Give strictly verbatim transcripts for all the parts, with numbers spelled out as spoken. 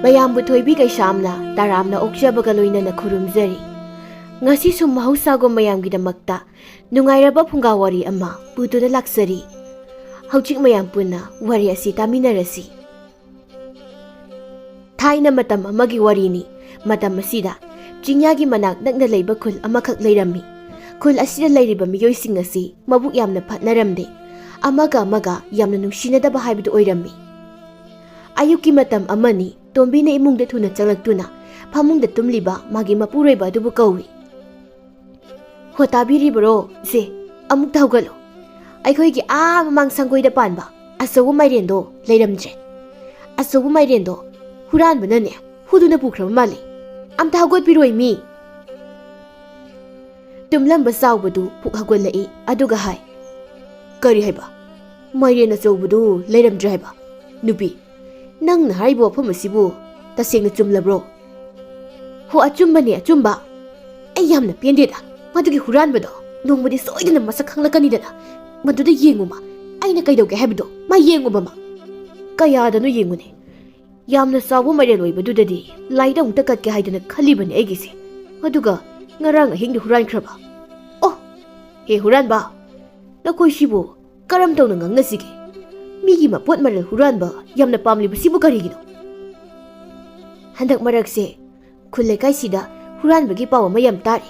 ꯃꯌꯥꯝꯕꯨ ꯊꯣꯏꯕꯤ ꯀꯩꯁꯥꯝꯅ ꯇꯔꯥꯝꯅ ꯑꯣꯛꯆꯕꯒ ꯂꯣꯏꯅꯅ ꯈꯨꯔꯨꯝꯖꯔꯤ꯫ ꯉꯁꯤꯁꯨ ꯃꯍꯧꯁꯥꯒꯨꯝ ꯃꯌꯥꯝꯒꯤꯗꯃꯛꯇ ꯅꯨꯡꯉꯥꯏꯔꯕ ꯐꯨꯡꯒꯥ ꯋꯥꯔꯤ ꯑꯃ ꯄꯨꯗꯨꯅ ꯂꯥꯛꯆꯔꯤ꯫ ꯍꯧꯖꯤꯛ ꯃꯌꯥꯝ ꯄꯨꯟꯅ ꯋꯥꯔꯤ ꯑꯁꯤ ꯇꯥꯃꯤꯟꯅꯔꯁꯤ꯫ ꯊꯥꯏꯅ ꯃꯇꯝ ꯑꯃꯒꯤ ꯋꯥꯔꯤꯅꯤ꯫ ꯃꯇꯝ ꯑꯁꯤꯗ ꯆꯤꯡꯌꯥꯒꯤ ꯃꯅꯥꯛ ꯅꯛꯅ ꯂꯩꯕ ꯈꯨꯜ ꯑꯃꯈꯛ ꯂꯩꯔꯝꯃꯤ꯫ ꯈꯨꯜ ꯑꯁꯤꯗ ꯂꯩꯔꯤꯕ ꯃꯤꯑꯣꯏꯁꯤꯡ ꯑꯁꯤ ꯃꯕꯨꯛ ꯌꯥꯝꯅ ꯐꯠꯅꯔꯝꯗꯦ꯫ ꯑꯃꯒ ꯑꯃꯒ ꯌꯥꯝꯅ ꯅꯨꯡꯁꯤꯅꯗꯕ ꯍꯥꯏꯕꯗꯨ ꯑꯣꯏꯔꯝꯃꯤ꯫ ꯑꯌꯨꯛꯀꯤ ꯃꯇꯝ ꯑꯃꯅꯤ, ꯇꯣꯝꯕꯤꯅ ꯏꯃꯨꯡꯗ ꯊꯨꯅ ꯆꯪꯂꯛꯇꯨꯅ ꯐꯃꯨꯡꯗ ꯇꯨꯝꯂꯤꯕ ꯃꯥꯒꯤ ꯃꯄꯨꯔꯣꯏꯕ ꯑꯗꯨꯕꯨ ꯀꯧꯏ꯫ "ꯍꯣ, ꯇꯥꯕꯤꯔꯤꯕꯔꯣ? ꯁꯦ, ꯑꯃꯨꯛꯇ ꯍꯧꯒꯠꯂꯣ꯫ ꯑꯩꯈꯣꯏꯒꯤ ꯑꯥ ꯃꯃꯥꯡ ꯁꯪꯒꯣꯏꯗ ꯄꯥꯟꯕ ꯑꯆꯧꯕ ꯃꯥꯏꯔꯦꯟꯗꯣ ꯂꯩꯔꯝꯗ꯭ꯔꯦ꯫ ꯑꯆꯧꯕ ꯃꯥꯏꯔꯦꯟꯗꯣ ꯍꯨꯔꯥꯟꯕꯅꯅꯦ ꯍꯨꯗꯨꯅ ꯄꯨꯈ꯭ꯔꯕ ꯃꯥꯜꯂꯤ꯫ ꯑꯝꯇ ꯍꯧꯒꯠꯄꯤꯔꯣꯏ ꯃꯤ!" ꯇꯨꯝꯂꯝꯕ ꯆꯥꯎꯕꯗꯨ ꯄꯨꯛ ꯍꯧꯒꯠꯂꯛꯏ, ꯑꯗꯨꯒ ꯍꯥꯏ, "ꯀꯔꯤ ꯍꯥꯏꯕ? ꯃꯥꯏꯔꯦꯟ ꯑꯆꯧꯕꯗꯨ ꯂꯩꯔꯝꯗ꯭ꯔꯦ ꯍꯥꯏꯕ? ꯅꯨꯄꯤ, ꯅꯪꯅ ꯍꯥꯏꯔꯤꯕ ꯋꯥꯐꯝ ꯑꯁꯤꯕꯨ ꯇꯁꯦꯡꯅ ꯆꯨꯝꯂꯕ꯭ꯔꯣ?" "ꯍꯣ, ꯑꯆꯨꯝꯕꯅꯦ, ꯑꯆꯨꯝꯕ꯫ ꯑꯩ ꯌꯥꯝꯅ ꯄꯦꯟꯗꯦꯗ꯫ ꯃꯗꯨꯒꯤ ꯍꯨꯔꯥꯟꯕꯗꯣ ꯅꯣꯡꯃꯗꯤ ꯁꯣꯏꯗꯅ ꯃꯁꯛ ꯈꯪꯂꯛꯀꯅꯤꯗꯅ꯫ ꯃꯗꯨꯗ ꯌꯦꯡꯉꯨꯃ, ꯑꯩꯅ ꯀꯩꯗꯧꯒꯦ ꯍꯥꯏꯕꯗꯣ ꯃꯥ ꯌꯦꯡꯉꯨꯕꯃ꯫ ꯀꯌꯥꯗꯅꯣ ꯌꯦꯡꯉꯨꯅꯦ꯫ ꯌꯥꯝꯅ ꯆꯥꯎꯕ ꯃꯥꯏꯔꯦꯟ ꯑꯣꯏꯕꯗꯨꯗꯗꯤ ꯂꯥꯏꯗ ꯑꯃꯨꯛꯇ ꯀꯠꯀꯦ ꯍꯥꯏꯗꯅ ꯈꯜꯂꯤꯕꯅꯤ ꯑꯩꯒꯤꯁꯦ꯫ ꯑꯗꯨꯒ ꯉꯔꯥꯡ ꯑꯍꯤꯡꯗ ꯍꯨꯔꯥꯟꯈ꯭ꯔꯕ꯫ ꯑꯣ, ꯍꯦ ꯍꯨꯔꯥꯟꯕ, ꯅꯈꯣꯏꯁꯤꯕꯨ ꯀꯔꯝ ꯇꯧꯅ ꯉꯥꯡꯅꯁꯤꯒꯦ? ꯃꯤꯒꯤ ꯃꯄꯣꯠ ꯃꯔꯜ ꯍꯨꯔꯥꯟꯕ ꯌꯥꯝꯅ ꯄꯥꯝꯂꯤꯕꯁꯤꯕꯨ ꯀꯔꯤꯒꯤꯅꯣ?" ꯍꯟꯗꯛ ꯃꯔꯛꯁꯦ ꯈꯨꯜ ꯂꯩꯀꯥꯏꯁꯤꯗ ꯍꯨꯔꯥꯟꯕꯒꯤ ꯄꯥꯎ ꯑꯃ ꯌꯥꯝ ꯇꯥꯔꯤ꯫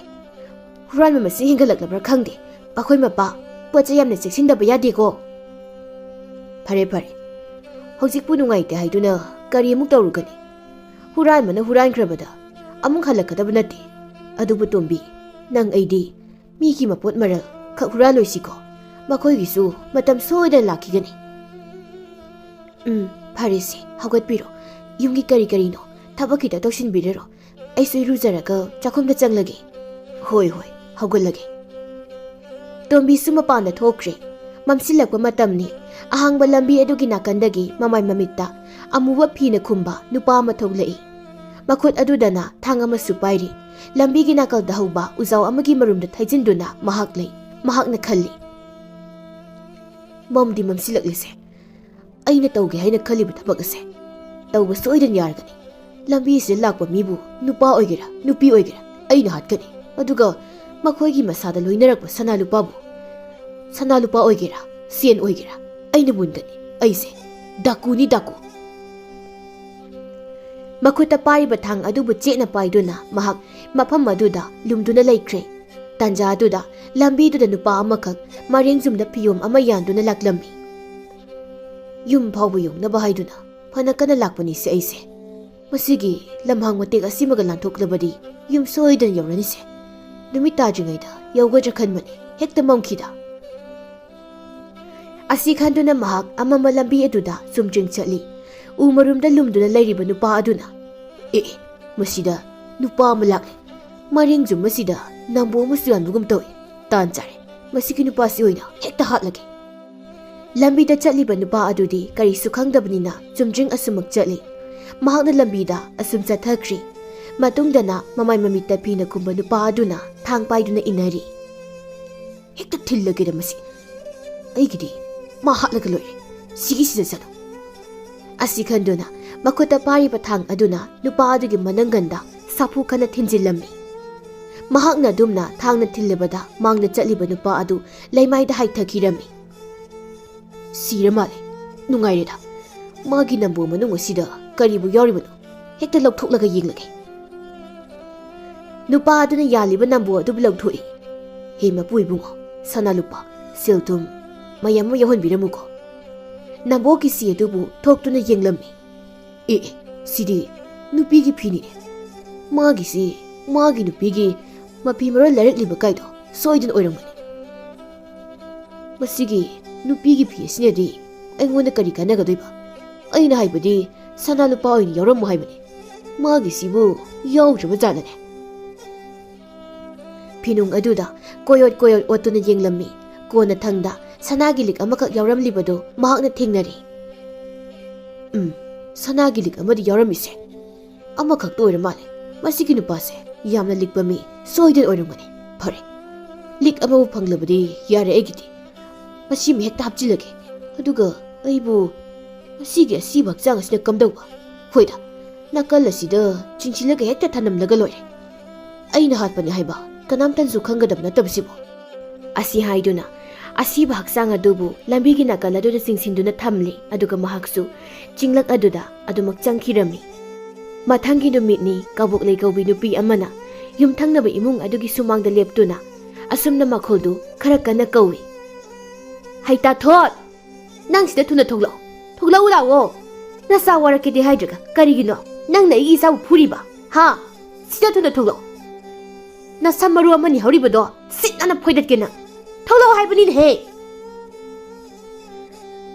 ꯍꯨꯔꯥꯟꯕ ꯃꯁꯤꯡ ꯍꯦꯟꯒꯠꯂꯛꯂꯕ꯭ꯔꯥ ꯈꯪꯗꯦ꯫ ꯑꯩꯈꯣꯏ ꯃꯄꯥ, ꯄꯣꯠ ꯆꯩ ꯌꯥꯝꯅ ꯆꯦꯛꯁꯤꯟꯗꯕ ꯌꯥꯗꯦꯀꯣ꯫ ꯐꯔꯦ, ꯐꯔꯦ꯫ ꯍꯧꯖꯤꯛꯄꯨ ꯅꯨꯡꯉꯥꯏꯇꯦ ꯍꯥꯏꯗꯨꯅ ꯀꯔꯤ ꯑꯃꯨꯛ ꯇꯧꯔꯨꯒꯅꯤ? ꯍꯨꯔꯥꯟꯕꯅ ꯍꯨꯔꯥꯟꯈ꯭ꯔꯕꯗ ꯑꯃꯨꯛ ꯍꯜꯂꯛꯀꯗꯕ ꯅꯠꯇꯦ꯫ ꯑꯗꯨꯕꯨ ꯇꯣꯝꯕꯤ, ꯅꯪ ꯑꯩꯗꯤ ꯃꯤꯒꯤ ꯃꯄꯣꯠ ꯃꯔꯜ ꯈꯛ ꯍꯨꯔꯥꯜꯂꯣꯏꯁꯤꯀꯣ꯫ ꯃꯈꯣꯏꯒꯤꯁꯨ ꯃꯇꯝ ꯁꯣꯏꯗꯅ ꯂꯥꯛꯈꯤꯒꯅꯤ꯫ ꯎꯝ, ꯐꯔꯦꯁꯦ, ꯍꯧꯒꯠꯄꯤꯔꯣ꯫ ꯌꯨꯝꯒꯤ ꯀꯔꯤ ꯀꯔꯤꯅꯣ ꯊꯕꯛ ꯈꯤꯇ ꯇꯧꯁꯤꯟꯕꯤꯔꯔꯣ꯫ ꯑꯩꯁꯨ ꯏꯔꯨꯖꯔꯒ ꯆꯥꯛꯈꯨꯝꯗ ꯆꯪꯂꯒꯦ꯫ ꯍꯣꯏ, ꯍꯣꯏ, ꯍꯧꯒꯠꯂꯒꯦ꯫ ꯇꯣꯝꯕꯤꯁꯨ ꯃꯄꯥꯟꯗ ꯊꯣꯛꯈ꯭ꯔꯦ꯫ ꯃꯝꯁꯤꯜꯂꯛꯄ ꯃꯇꯝꯅꯤ꯫ ꯑꯍꯥꯡꯕ ꯂꯝꯕꯤ ꯑꯗꯨꯒꯤ ꯅꯥꯀꯟꯗꯒꯤ ꯃꯃꯥꯏ ꯃꯃꯤꯠꯇ ꯑꯃꯨꯕ ꯐꯤꯅ ꯈꯨꯝꯕ ꯅꯨꯄꯥ ꯑꯃ ꯊꯣꯛꯂꯛꯏ꯫ ꯃꯈꯨꯠ ꯑꯗꯨꯗꯅ ꯊꯥꯡ ꯑꯃꯁꯨ ꯄꯥꯏꯔꯤ꯫ ꯂꯝꯕꯤꯒꯤ ꯅꯥꯀꯜꯗ ꯍꯧꯕ ꯎꯖꯥꯎ ꯑꯃꯒꯤ ꯃꯔꯨꯝꯗ ꯊꯩꯖꯤꯟꯗꯨꯅ ꯃꯍꯥꯛ ꯂꯩ꯫ ꯃꯍꯥꯛꯅ ꯈꯜꯂꯤ, "ꯃꯝꯗꯤ ꯃꯝꯁꯤꯜꯂꯛꯂꯤꯁꯦ꯫ ꯑꯩꯅ ꯇꯧꯒꯦ ꯍꯥꯏꯅ ꯈꯜꯂꯤꯕ ꯊꯕꯛ ꯑꯁꯦ ꯇꯧꯕ ꯁꯣꯏꯗꯅ ꯌꯥꯔꯒꯅꯤ꯫ ꯂꯝꯕꯤꯁꯤꯗ ꯂꯥꯛꯄ ꯃꯤꯕꯨ, ꯅꯨꯄꯥ ꯑꯣꯏꯒꯦꯔꯥ ꯅꯨꯄꯤ ꯑꯣꯏꯒꯦꯔꯥ, ꯑꯩꯅ ꯍꯥꯠꯀꯅꯤ꯫ ꯑꯗꯨꯒ ꯃꯈꯣꯏꯒꯤ ꯃꯁꯥꯗ ꯂꯣꯏꯅꯔꯛꯄ ꯁꯅꯥ ꯂꯨꯄꯥꯕꯨ, ꯁꯅꯥ ꯂꯨꯄꯥ ꯑꯣꯏꯒꯦꯔꯥ ꯁꯦꯟ ꯑꯣꯏꯒꯦꯔꯥ, ꯑꯩꯅ ꯃꯨꯟꯒꯅꯤ꯫ ꯑꯩꯁꯦ ꯗꯥꯀꯨꯅꯤ, ꯗꯥꯀꯨ꯫ ꯃꯈꯨꯠꯇ ꯄꯥꯏꯔꯤꯕ ꯊꯥꯡ ꯑꯗꯨꯕꯨ ꯆꯦꯠꯅ ꯄꯥꯏꯗꯨꯅ ꯃꯍꯥꯛ ꯃꯐꯝ ꯑꯗꯨꯗ ꯂꯨꯝꯗꯨꯅ ꯂꯩꯈ꯭ꯔꯦ꯫ ꯇꯥꯟꯖꯥ ꯑꯗꯨꯗ ꯂꯝꯕꯤꯗꯨꯗ ꯅꯨꯄꯥ ꯑꯃꯈꯛ ꯃꯔꯦꯡ ꯆꯨꯝꯗ ꯐꯤꯌꯣꯝ ꯑꯃ ꯌꯥꯟꯗꯨꯅ ꯂꯥꯛꯂꯝꯃꯤ꯫ ꯌꯨꯝ ꯐꯥꯎꯕ ꯌꯧꯅꯕ ꯍꯥꯏꯗꯨꯅ ꯐꯅ ꯀꯟꯅ ꯂꯥꯛꯄꯅꯤꯁꯦ ꯑꯩꯁꯦ꯫ ꯃꯁꯤꯒꯤ ꯂꯝꯍꯥꯡ ꯃꯇꯦꯛ ꯑꯁꯤꯃꯒ ꯂꯥꯟꯊꯣꯛꯂꯕꯗꯤ ꯌꯨꯝ ꯁꯣꯏꯗꯅ ꯌꯧꯔꯅꯤꯁꯦ꯫ ꯅꯨꯃꯤꯠ ꯇꯥꯗ꯭ꯔꯤꯉꯩꯗ ꯌꯧꯒꯗ꯭ꯔꯥ ꯈꯟꯕꯅꯤ, ꯍꯦꯛꯇ ꯃꯝꯈꯤꯗ꯫ ꯑꯁꯤ ꯈꯟꯗꯨꯅ ꯃꯍꯥꯛ ꯑꯃꯝꯕ ꯂꯝꯕꯤ ꯑꯗꯨꯗ ꯆꯨꯝꯗ꯭ꯔꯤꯡ ꯆꯠꯂꯤ꯫ ꯎ ꯃꯔꯨꯝꯗ ꯂꯨꯝꯗꯨꯅ ꯂꯩꯔꯤꯕ ꯅꯨꯄꯥ ꯑꯗꯨꯅ, "ꯑꯦ, ꯑꯦ, ꯃꯁꯤꯗ ꯅꯨꯄꯥ ꯑꯃ ꯂꯥꯛꯂꯦ꯫ ꯃꯔꯦꯡ ꯆꯨꯝꯕꯁꯤꯗ ꯅꯝꯕꯨ ꯑꯃꯁꯨ ꯌꯥꯟꯕꯒꯨꯝ ꯇꯧꯏ꯫ ꯇꯥꯟ ꯆꯥꯔꯦ꯫ ꯃꯁꯤꯒꯤ ꯅꯨꯄꯥꯁꯤ ꯑꯣꯏꯅ ꯍꯦꯛꯇ ꯍꯥꯠꯂꯒꯦ꯫" ꯂꯝꯕꯤꯗ ꯆꯠꯂꯤꯕ ꯅꯨꯄꯥ ꯑꯗꯨꯗꯤ ꯀꯔꯤꯁꯨ ꯈꯪꯗꯕꯅꯤꯅ ꯆꯨꯝꯗ꯭ꯔꯤꯡ ꯑꯁꯨꯃꯛ ꯆꯠꯂꯤ꯫ ꯃꯍꯥꯛꯅ ꯂꯝꯕꯤꯗ ꯑꯁꯨꯝ ꯆꯠꯊꯈ꯭ꯔꯤ꯫ ꯃꯇꯨꯡꯗꯅ ꯃꯃꯥꯏ ꯃꯃꯤꯠꯇ ꯐꯤꯅ ꯈꯨꯝꯕ ꯅꯨꯄꯥ ꯑꯗꯨꯅ ꯊꯥꯡ ꯄꯥꯏꯗꯨꯅ ꯏꯟꯅꯔꯤ꯫ "ꯍꯦꯛꯇ ꯊꯤꯜꯂꯒꯦꯗ ꯃꯁꯤ꯫ ꯑꯩꯒꯤꯗꯤ ꯃꯥ ꯍꯥꯠꯂꯒ ꯂꯣꯏꯔꯦ꯫ ꯁꯤꯒꯤꯁꯤꯗ ꯆꯠꯂꯨ꯫" ꯑꯁꯤ ꯈꯟꯗꯨꯅ ꯃꯈꯨꯠꯇ ꯄꯥꯏꯔꯤꯕ ꯊꯥꯡ ꯑꯗꯨꯅ ꯅꯨꯄꯥ ꯑꯗꯨꯒꯤ ꯃꯅꯪꯒꯟꯗ ꯁꯥꯐꯨ ꯈꯟꯅ ꯊꯤꯟꯖꯤꯜꯂꯝꯃꯤ꯫ ꯃꯍꯥꯛꯅ ꯑꯗꯨꯝꯅ ꯊꯥꯡꯅ ꯊꯤꯜꯂꯕꯗ ꯃꯥꯡꯗ ꯆꯠꯂꯤꯕ ꯅꯨꯄꯥ ꯑꯗꯨ ꯂꯩꯃꯥꯏꯗ ꯍꯥꯏꯊꯈꯤꯔꯝꯃꯤ꯫ "ꯁꯤꯔ ꯃꯥꯜꯂꯦ꯫ ꯅꯨꯡꯉꯥꯏꯔꯦꯗ꯫ ꯃꯥꯒꯤ ꯅꯝꯕꯨ ꯃꯅꯨꯡ ꯑꯁꯤꯗ ꯀꯔꯤꯕꯨ ꯌꯥꯎꯔꯤꯕꯅꯣ? ꯍꯦꯛꯇ ꯂꯧꯊꯣꯛꯂꯒ ꯌꯦꯡꯂꯒꯦ꯫" ꯅꯨꯄꯥ ꯑꯗꯨꯅ ꯌꯥꯜꯂꯤꯕ ꯅꯝꯕꯨ ꯑꯗꯨꯕꯨ ꯂꯧꯊꯣꯛꯏ꯫ "ꯍꯦ ꯃꯄꯨ ꯏꯕꯨꯡꯉꯣ, ꯁꯅꯥ ꯂꯨꯄꯥ, ꯁꯦꯜ ꯊꯨꯝ ꯃꯌꯥꯝ ꯑꯃ ꯌꯥꯎꯍꯟꯕꯤꯔꯝꯃꯨꯀꯣ꯫" ꯅꯝꯕꯣ ꯀꯤꯁꯤ ꯑꯗꯨꯕꯨ ꯊꯣꯛꯇꯨꯅ ꯌꯦꯡꯂꯝꯃꯤ꯫ "ꯑꯦ, ꯑꯦ, ꯁꯤꯗꯤ ꯅꯨꯄꯤꯒꯤ ꯐꯤꯅꯤꯅꯦ꯫ ꯃꯥꯒꯤꯁꯤ, ꯃꯥꯒꯤ ꯅꯨꯄꯤꯒꯤ ꯃꯐꯤ ꯃꯔꯣꯜ ꯂꯩꯔꯛꯂꯤꯕ ꯀꯥꯏꯗꯣ ꯁꯣꯏꯗꯅ ꯑꯣꯏꯔꯝꯒꯅꯤ꯫ ꯃꯁꯤꯒꯤ ꯅꯨꯄꯤꯒꯤ ꯐꯤ ꯑꯁꯤꯅꯗꯤ ꯑꯩꯉꯣꯟꯗ ꯀꯔꯤ ꯀꯥꯟꯅꯒꯗꯣꯏꯕ? ꯑꯩꯅ ꯍꯥꯏꯕꯗꯤ ꯁꯅꯥ ꯂꯨꯄꯥ ꯑꯣꯏꯅ ꯌꯥꯎꯔꯝꯃꯣ ꯍꯥꯏꯕꯅꯤ꯫ ꯃꯥꯒꯤꯁꯤꯕꯨ ꯌꯥꯎꯗ꯭ꯔꯕ ꯖꯥꯠꯂꯅꯦ?" ꯐꯤꯅꯨꯡ ꯑꯗꯨꯗ ꯀꯣꯌꯣꯠ ꯀꯣꯌꯣꯠ ꯑꯣꯠꯇꯨꯅ ꯌꯦꯡꯂꯝꯃꯤ꯫ ꯀꯣꯟꯅꯊꯪꯗ ꯁꯅꯥꯒꯤ ꯂꯤꯛ ꯑꯃꯈꯛ ꯌꯥꯎꯔꯝꯂꯤꯕꯗꯨ ꯃꯍꯥꯛꯅ ꯊꯦꯡꯅꯔꯦ꯫ "ꯎꯝ, ꯁꯅꯥꯒꯤ ꯂꯤꯛ ꯑꯃꯗꯤ ꯌꯥꯎꯔꯝꯃꯤꯁꯦ꯫ ꯑꯃꯈꯛꯇ ꯑꯣꯏꯔ ꯃꯥꯜꯂꯦ꯫ ꯃꯁꯤꯒꯤ ꯅꯨꯄꯥꯁꯦ ꯌꯥꯝꯅ ꯂꯤꯛꯄ ꯃꯤ ꯁꯣꯏꯗꯅ ꯑꯣꯏꯔꯝꯒꯅꯤ꯫ ꯐꯔꯦ, ꯂꯤꯛ ꯑꯃꯕꯨ ꯐꯪꯂꯕꯗꯤ ꯌꯥꯔꯦ ꯑꯩꯒꯤꯗꯤ꯫ ꯃꯁꯤꯃ ꯍꯦꯛꯇ ꯍꯥꯞꯆꯤꯜꯂꯒꯦ꯫ ꯑꯗꯨꯒ ꯑꯩꯕꯨ ꯃꯁꯤꯒꯤ ꯑꯁꯤꯕ ꯍꯛꯆꯥꯡ ꯑꯁꯤꯅ ꯀꯝꯗꯧꯕ? ꯍꯣꯏꯗ, ꯅꯥꯀꯜ ꯑꯁꯤꯗ ꯆꯤꯡꯁꯤꯜꯂꯒ ꯍꯦꯛꯇ ꯊꯅꯝꯂꯒ ꯂꯣꯏꯔꯦ꯫ ꯑꯩꯅ ꯍꯥꯠꯄꯅꯤ ꯍꯥꯏꯕ ꯀꯅꯥꯝꯇꯅꯁꯨ ꯈꯪꯒꯗꯕ ꯅꯠꯇꯕꯁꯤꯕꯨ꯫ ꯑꯁꯤ ꯍꯥꯏꯗꯨꯅ ꯑꯁꯤꯕ ꯍꯛꯆꯥꯡ ꯑꯗꯨꯕꯨ ꯂꯝꯕꯤꯒꯤ ꯅꯥꯀꯜ ꯑꯗꯨꯗ ꯆꯤꯡꯁꯤꯟꯗꯨꯅ ꯊꯝꯂꯦ, ꯑꯗꯨꯒ ꯃꯍꯥꯛꯁꯨ ꯆꯤꯡꯂꯛ ꯑꯗꯨꯗ ꯑꯗꯨꯃꯛ ꯆꯪꯈꯤꯔꯝꯃꯤ꯫ ꯃꯊꯪꯒꯤ ꯅꯨꯃꯤꯠꯅꯤ, ꯀꯕꯣꯛꯂꯩ ꯀꯧꯕꯤ ꯅꯨꯄꯤ ꯑꯃꯅ ꯌꯨꯝꯊꯪꯅꯕ ꯏꯃꯨꯡ ꯑꯗꯨꯒꯤ ꯁꯨꯃꯥꯡꯗ ꯂꯦꯞꯇꯨꯅ ꯑꯁꯨꯝꯅ ꯃꯈꯣꯜꯗꯨ ꯈꯔ ꯀꯟꯅ ꯀꯧꯏ, "ꯍꯩ ꯇꯥꯊꯣꯠ! ꯅꯪ ꯁꯤꯗ ꯊꯨꯅ ꯊꯣꯛꯂꯛꯑꯣ꯫ ꯊꯣꯛꯂꯛꯎ ꯂꯥꯛꯑꯣ꯫ ꯅꯆꯥ ꯋꯥꯔꯛꯀꯦꯗꯤ ꯍꯥꯏꯗ꯭ꯔꯒ ꯀꯔꯤꯒꯤꯅꯣ ꯅꯪꯅ ꯑꯩꯒꯤ ꯏꯆꯥꯕꯨ ꯐꯨꯔꯤꯕ? ꯍꯥ? ꯁꯤꯗ ꯊꯨꯅ ꯊꯣꯛꯂꯛꯑꯣ꯫ ꯅꯁꯝ ꯃꯔꯨ ꯑꯃꯅꯤ ꯍꯧꯔꯤꯕꯗꯣ ꯁꯤꯠ ꯅꯥꯟꯅ ꯐꯣꯏꯗꯠꯀꯦ ꯅꯪ꯫ ꯊꯣꯛꯂꯛꯑꯣ ꯍꯥꯏꯕꯅꯤꯅꯦꯍꯦ!"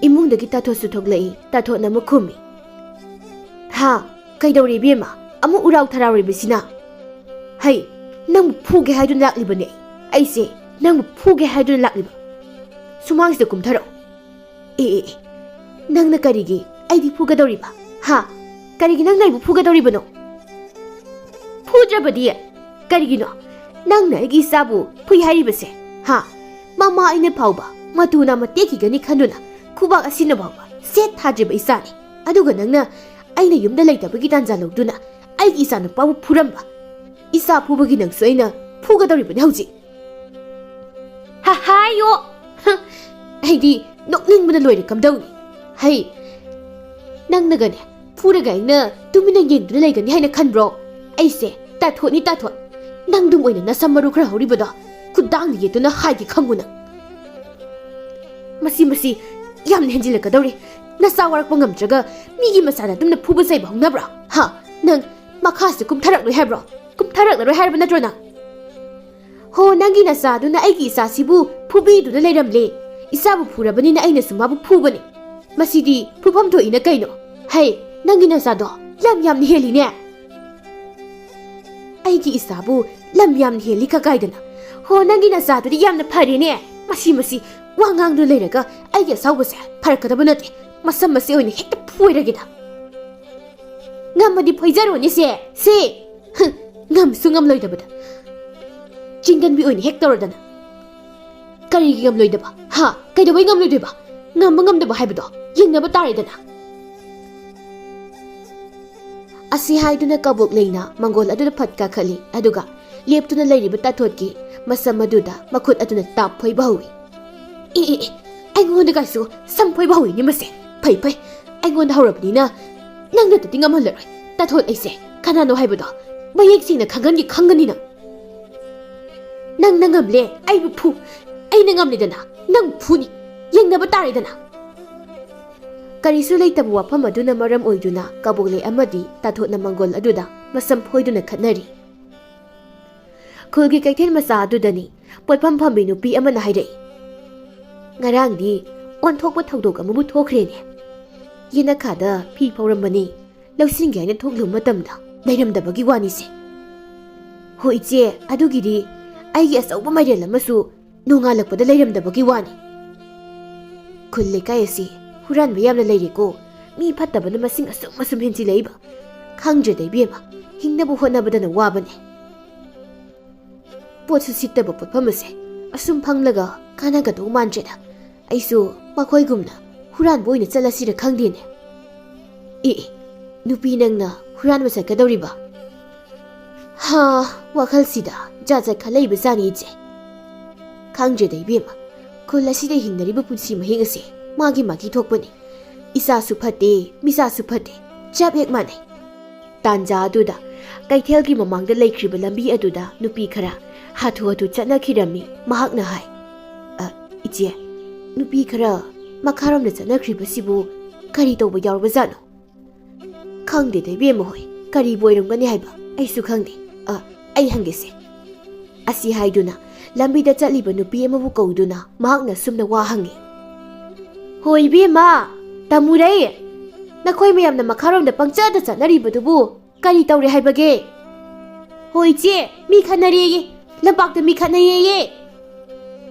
ꯏꯃꯨꯡꯗꯒꯤ ꯇꯥꯊꯣꯠꯁꯨ ꯊꯣꯛꯂꯛꯏ꯫ ꯇꯥꯊꯣꯠꯅ ꯑꯃꯨꯛ ꯈꯨꯝꯃꯤ, "ꯍꯥ? ꯀꯩꯗꯧꯔꯦ ꯏꯕꯦꯝꯃ? ꯑꯃꯨꯛ ꯎꯔꯥꯎ ꯊꯔꯥꯎꯔꯤꯕꯁꯤꯅ?" "ꯍꯩ, ꯅꯪꯕꯨ ꯐꯨꯒꯦ ꯍꯥꯏꯗꯨꯅ ꯂꯥꯛꯂꯤꯕꯅꯦ꯫ ꯑꯩꯁꯦ ꯅꯪꯕꯨ ꯐꯨꯒꯦ ꯍꯥꯏꯗꯨꯅ ꯂꯥꯛꯂꯤꯕ꯫ ꯁꯨꯃꯥꯡꯁꯤꯗ ꯀꯨꯝꯊꯔꯛꯑꯣ꯫" "ꯑꯦ, ꯑꯦ, ꯑꯦ, ꯅꯪꯅ ꯀꯔꯤꯒꯤ ꯑꯩꯗꯤ ꯐꯨꯒꯗꯧꯔꯤꯕ? ꯍꯥ? ꯀꯔꯤꯒꯤ ꯅꯪꯅ ꯑꯩꯕꯨ ꯐꯨꯒꯗꯧꯔꯤꯕꯅꯣ?" "ꯐꯨꯗ꯭ꯔꯕꯗꯤ ꯀꯔꯤꯒꯤꯅꯣ ꯅꯪꯅ ꯑꯩꯒꯤ ꯏꯆꯥꯕꯨ ꯐꯨꯏ ꯍꯥꯏꯔꯤꯕꯁꯦ? ꯍꯥ? ꯃꯃꯥ ꯑꯩꯅ ꯐꯥꯎꯕ ꯃꯇꯨ ꯅꯥꯝꯃ ꯇꯦꯛꯈꯤꯒꯅꯤ ꯈꯟꯗꯨꯅ ꯈꯨꯕꯥꯛ ꯑꯁꯤꯅ ꯐꯥꯎꯕ ꯁꯦꯠ ꯊꯥꯗ꯭ꯔꯤꯕ ꯏꯆꯥꯅꯤ꯫ ꯑꯗꯨꯒ ꯅꯪꯅ ꯑꯩꯅ ꯌꯨꯝꯗ ꯂꯩꯇꯕꯒꯤ ꯇꯥꯟꯖꯥ ꯂꯧꯗꯨꯅ ꯑꯩꯒꯤ ꯏꯆꯥ ꯅꯨꯄꯥꯕꯨ ꯐꯨꯔꯝꯕ꯫ ꯏꯆꯥ ꯐꯨꯕꯒꯤ ꯅꯪꯁꯨ ꯑꯩꯅ ꯐꯨꯒꯗꯧꯔꯤꯕꯅꯤ ꯍꯧꯖꯤꯛ꯫" "ꯍꯥ, ꯍꯥꯏꯌꯣ!" "ꯍ, ꯑꯩꯗꯤ ꯅꯣꯛꯅꯤꯡꯕꯅ ꯂꯣꯏꯔꯦ ꯀꯝꯗꯧꯅꯤ? ꯍꯩ, ꯅꯪꯅꯒꯅꯦ ꯐꯨꯔꯒ ꯑꯩꯅ ꯇꯨꯃꯤꯟꯅ ꯌꯦꯡꯗꯨꯅ ꯂꯩꯒꯅꯤ ꯍꯥꯏꯅ ꯈꯟꯕ꯭ꯔꯣ? ꯑꯩꯁꯦ ꯇꯥꯊꯣꯠꯅꯤ ꯇꯥꯊꯣꯠ꯫ ꯅꯪꯗꯨꯝ ꯑꯣꯏꯅ ꯅꯁꯝ ꯃꯔꯨ ꯈꯔ ꯍꯧꯔꯤꯕꯗꯣ ꯈꯨꯗꯥꯡꯗ ꯌꯦꯠꯇꯨꯅ ꯍꯥꯏꯒꯦ ꯈꯪꯉꯨ ꯅꯪ꯫" "ꯃꯁꯤ, ꯃꯁꯤ ꯌꯥꯝꯅ ꯍꯦꯟꯖꯤꯜꯂꯛꯀꯗꯧꯔꯦ꯫ ꯅꯆꯥ ꯋꯥꯔꯛꯄ ꯉꯝꯗ꯭ꯔꯒ ꯃꯤꯒꯤ ꯃꯆꯥꯗ ꯑꯗꯨꯝꯅ ꯐꯨꯕ ꯆꯩꯕ ꯍꯧꯅꯕ꯭ꯔꯣ? ꯍꯥ? ꯅꯪ ꯃꯈꯥꯁꯤꯗ ꯀꯨꯝꯊꯔꯛꯂꯣꯏ ꯍꯥꯏꯕ꯭ꯔꯣ? ꯀꯨꯝꯊꯔꯛꯂꯔꯣꯏ ꯍꯥꯏꯔꯕ ꯅꯠꯇ꯭ꯔꯣ ꯅꯪ?" "ꯍꯣ, ꯅꯪꯒꯤ ꯅꯆꯥꯗꯨꯅ ꯑꯩꯒꯤ ꯏꯆꯥꯁꯤꯕꯨ ꯐꯨꯕꯤꯗꯨꯅ ꯂꯩꯔꯝꯂꯦ꯫ ꯏꯆꯥꯕꯨ ꯐꯨꯔꯕꯅꯤꯅ ꯑꯩꯅꯁꯨ ꯃꯥꯕꯨ ꯐꯨꯕꯅꯤ꯫ ꯃꯁꯤꯗꯤ ꯐꯨꯐꯝ ꯊꯣꯛꯏꯅ ꯀꯩꯅꯣ? ꯍꯩ, ꯅꯪꯒꯤ ꯅꯆꯥꯗꯣ ꯂꯝ ꯌꯥꯝꯅ ꯍꯦꯜꯂꯤꯅꯦ꯫" "ꯑꯩꯒꯤ ꯏꯆꯥꯕꯨ ꯂꯝ ꯌꯥꯝꯅ ꯍꯦꯜꯂꯤ ꯀꯀꯥꯏꯗꯅ? ꯍꯣ, ꯅꯪꯒꯤ ꯅꯆꯥꯗꯨꯗꯤ ꯌꯥꯝꯅ ꯐꯔꯦꯅꯦ꯫ ꯃꯁꯤ, ꯃꯁꯤ ꯋꯥ ꯉꯥꯡꯗꯨꯅ ꯂꯩꯔꯒ ꯑꯩꯒꯤ ꯑꯁꯥꯎꯕꯁꯦ ꯐꯔꯛꯀꯗꯕ ꯅꯠꯇꯦ꯫ ꯃꯁꯝ ꯑꯁꯤ ꯑꯣꯏꯅ ꯍꯦꯛꯇ ꯐꯣꯏꯔꯒꯦꯗ꯫ ꯉꯝꯃꯗꯤ ꯐꯣꯏꯖꯔꯣꯅꯦ ꯁꯦ, ꯁꯦ꯫ ꯍ, ꯉꯝꯁꯨ ꯉꯝꯂꯣꯏꯗꯕꯗ꯫ ꯆꯤꯡꯒꯟꯕꯤ ꯑꯣꯏꯅ ꯍꯦꯛ ꯇꯧꯔꯗꯅ꯫ ꯀꯔꯤꯒꯤ ꯉꯝꯂꯣꯏꯗꯕ? ꯍꯥ? ꯀꯩꯗꯧꯕꯩ ꯉꯝꯂꯣꯏꯗꯣꯏꯕ? ꯉꯝꯕ ꯉꯝꯗꯕ ꯍꯥꯏꯕꯗꯣ ꯌꯦꯡꯅꯕ ꯇꯥꯔꯦꯗꯅ꯫" ꯑꯁꯤ ꯍꯥꯏꯗꯨꯅ ꯀꯕꯣꯛꯂꯩꯅ ꯃꯪꯒꯣꯜ ꯑꯗꯨꯗ ꯐꯠ ꯀꯥꯈꯠꯂꯤ, ꯑꯗꯨꯒ ꯂꯦꯞꯇꯨꯅ ꯂꯩꯔꯤꯕ ꯇꯥꯊꯣꯠꯀꯤ ꯃꯁꯝ ꯑꯗꯨꯗ ꯃꯈꯨꯠ ꯑꯗꯨꯅ ꯇꯥꯞ ꯐꯣꯏꯕ ꯍꯧꯏ꯫ "ꯑꯦ, ꯑꯦ, ꯑꯦ, ꯑꯩꯉꯣꯟꯗꯒꯁꯨ ꯁꯝ ꯐꯣꯏꯕ ꯍꯧꯏꯅꯦ ꯃꯁꯦ꯫ ꯐꯩ, ꯐꯩ, ꯑꯩꯉꯣꯟꯗ ꯍꯧꯔꯕꯅꯤꯅ ꯅꯪ ꯅꯠꯇꯗꯤ ꯉꯝꯍꯜꯂꯔꯣꯏ꯫ ꯇꯥꯊꯣꯠ ꯑꯩꯁꯦ ꯀꯅꯥꯅꯣ ꯍꯥꯏꯕꯗꯣ ꯃꯌꯦꯛ ꯁꯦꯡꯅ ꯈꯪꯍꯟꯒꯦ ꯈꯪꯒꯅꯤ ꯅꯪ꯫ ꯅꯪꯅ ꯉꯝꯂꯦ, ꯑꯩꯕꯨ ꯐꯨ꯫ ꯑꯩꯅ ꯉꯝꯂꯦꯗꯅ ꯅꯪ ꯐꯨꯅꯤ꯫ ꯌꯦꯡꯅꯕ ꯇꯥꯔꯦꯗꯅ꯫" ꯀꯔꯤꯁꯨ ꯂꯩꯇꯕ ꯋꯥꯐꯝ ꯑꯗꯨꯅ ꯃꯔꯝ ꯑꯣꯏꯗꯨꯅ ꯀꯕꯣꯛꯂꯩ ꯑꯃꯗꯤ ꯇꯥꯊꯣꯠꯅ ꯃꯪꯒꯣꯜ ꯑꯗꯨꯗ ꯃꯁꯝ ꯐꯣꯏꯗꯨꯅ ꯈꯠꯅꯔꯤ꯫ ꯈꯨꯜꯒꯤ ꯀꯩꯊꯦꯜ ꯃꯆꯥ ꯑꯗꯨꯗꯅꯤ ꯄꯣꯠꯐꯝ ꯐꯝꯕꯤ ꯅꯨꯄꯤ ꯑꯃꯅ ꯍꯥꯏꯔꯛꯏ, "ꯉꯔꯥꯡꯗꯤ ꯑꯣꯟꯊꯣꯛꯄ ꯊꯧꯗꯣꯛ ꯑꯃꯕꯨ ꯊꯣꯛꯈ꯭ꯔꯦꯅꯦ꯫ ꯌꯦꯅꯈꯥꯗ ꯐꯤ ꯐꯧꯔꯝꯕꯅꯤ, ꯂꯧꯁꯤꯟꯒꯦ ꯍꯥꯏꯅ ꯊꯣꯛꯂꯨꯕ ꯃꯇꯝꯗ ꯂꯩꯔꯝꯗꯕꯒꯤ ꯋꯥꯅꯤꯁꯦ꯫" "ꯍꯣ ꯏꯆꯦ, ꯑꯗꯨꯒꯤꯗꯤ ꯑꯩꯒꯤ ꯑꯆꯧꯕ ꯃꯥꯏꯔꯦꯜ ꯑꯃꯁꯨ ꯅꯣꯡꯉꯥꯜꯂꯛꯄꯗ ꯂꯩꯔꯝꯗꯕꯒꯤ ꯋꯥꯅꯤ꯫" ꯈꯨꯜ ꯂꯩꯀꯥꯏ ꯑꯁꯤ ꯍꯨꯔꯥꯟꯕ ꯌꯥꯝꯅ ꯂꯩꯔꯦꯀꯣ꯫ ꯃꯤ ꯐꯠꯇꯕꯅ ꯃꯁꯤꯡ ꯑꯁꯨꯝ ꯑꯁꯨꯝ ꯍꯦꯟꯖꯤꯜꯂꯛꯏꯕ ꯈꯪꯗ꯭ꯔꯦꯗ ꯏꯕꯦꯝꯃ꯫ ꯍꯤꯡꯅꯕ ꯍꯣꯠꯅꯕꯗꯅ ꯋꯥꯕꯅꯦ꯫ ꯄꯣꯠꯁꯨ ꯁꯤꯠꯇꯕ ꯄꯣꯠꯐꯝ ꯑꯁꯦ ꯑꯁꯨꯝ ꯐꯪꯂꯒ ꯀꯥꯟꯅꯒꯗꯧ ꯃꯥꯟꯗ꯭ꯔꯦꯗ꯫ ꯑꯩꯁꯨ ꯃꯈꯣꯏꯒꯨꯝꯅ ꯍꯨꯔꯥꯟꯕ ꯑꯣꯏꯅ ꯆꯠꯂꯁꯤꯔ ꯈꯪꯗꯦꯅꯦ꯫ ꯑꯦ, ꯑꯦ, ꯅꯨꯄꯤ ꯅꯪꯅ ꯍꯨꯔꯥꯟꯕ ꯆꯠꯀꯗꯧꯔꯤꯕ? ꯍꯥ, ꯋꯥꯈꯜꯁꯤꯗ ꯖꯥꯠ ꯖꯥꯠ ꯈꯜꯂꯛꯏꯕ ꯖꯥꯠꯅꯤ ꯏꯆꯦ꯫ ꯈꯪꯗ꯭ꯔꯦꯗ ꯏꯕꯦꯝꯃ, ꯈꯨꯜ ꯑꯁꯤꯗ ꯍꯤꯡꯅꯔꯤꯕ ꯄꯨꯟꯁꯤ ꯃꯍꯤꯡ ꯑꯁꯦ ꯃꯥꯒꯤ ꯃꯥꯒꯤ ꯊꯣꯛꯄꯅꯤ꯫ ꯏꯆꯥꯁꯨ ꯐꯠꯇꯦ, ꯃꯤꯆꯥꯁꯨ ꯐꯠꯇꯦ, ꯆꯞ ꯍꯦꯛ ꯃꯥꯟꯅꯩ꯫ ꯇꯥꯟꯖꯥ ꯑꯗꯨꯗ ꯀꯩꯊꯦꯜꯒꯤ ꯃꯃꯥꯡꯗ ꯂꯩꯈ꯭ꯔꯤꯕ ꯂꯝꯕꯤ ꯑꯗꯨꯗ ꯅꯨꯄꯤ ꯈꯔ ꯍꯥꯊꯨ ꯍꯥꯊꯨ ꯆꯠꯅꯈꯤꯔꯝꯃꯤ꯫ ꯃꯍꯥꯛꯅ ꯍꯥꯏ, "ꯑ, ꯏꯆꯦ, ꯅꯨꯄꯤ ꯈꯔ ꯃꯈꯥꯔꯣꯝꯗ ꯆꯠꯅꯈ꯭ꯔꯤꯕꯁꯤꯕꯨ ꯀꯔꯤ ꯇꯧꯕ ꯌꯥꯎꯔꯕꯖꯥꯠꯅꯣ?" "ꯈꯪꯗꯦꯗ ꯏꯕꯦꯝꯃ ꯍꯣꯏ, ꯀꯔꯤꯕꯨ ꯑꯣꯏꯔꯝꯒꯅꯤ ꯍꯥꯏꯕ ꯑꯩꯁꯨ ꯈꯪꯗꯦ꯫ ꯑ, ꯑꯩ ꯍꯪꯒꯦꯁꯦ꯫" ꯑꯁꯤ ꯍꯥꯏꯗꯨꯅ ꯂꯝꯕꯤꯗ ꯆꯠꯂꯤꯕ ꯅꯨꯄꯤ ꯑꯃꯕꯨ ꯀꯧꯗꯨꯅ ꯃꯍꯥꯛꯅ ꯑꯁꯨꯝꯅ ꯋꯥ ꯍꯪꯉꯤ, "ꯍꯣ ꯏꯕꯦꯝꯃ, ꯇꯥꯃꯨꯔꯩ, ꯅꯈꯣꯏ ꯃꯌꯥꯝꯅ ꯃꯈꯥꯔꯣꯝꯗ ꯄꯪꯆꯠꯇ ꯆꯠꯅꯔꯤꯕꯗꯨꯕꯨ ꯀꯔꯤ ꯇꯧꯔꯦ ꯍꯥꯏꯕꯒꯦ?" "ꯍꯣ ꯏꯆꯦ, ꯃꯤ ꯈꯠꯅꯔꯦꯌꯦ, ꯂꯝꯄꯥꯛꯇ ꯃꯤ ꯈꯠꯅꯩꯌꯦ꯫"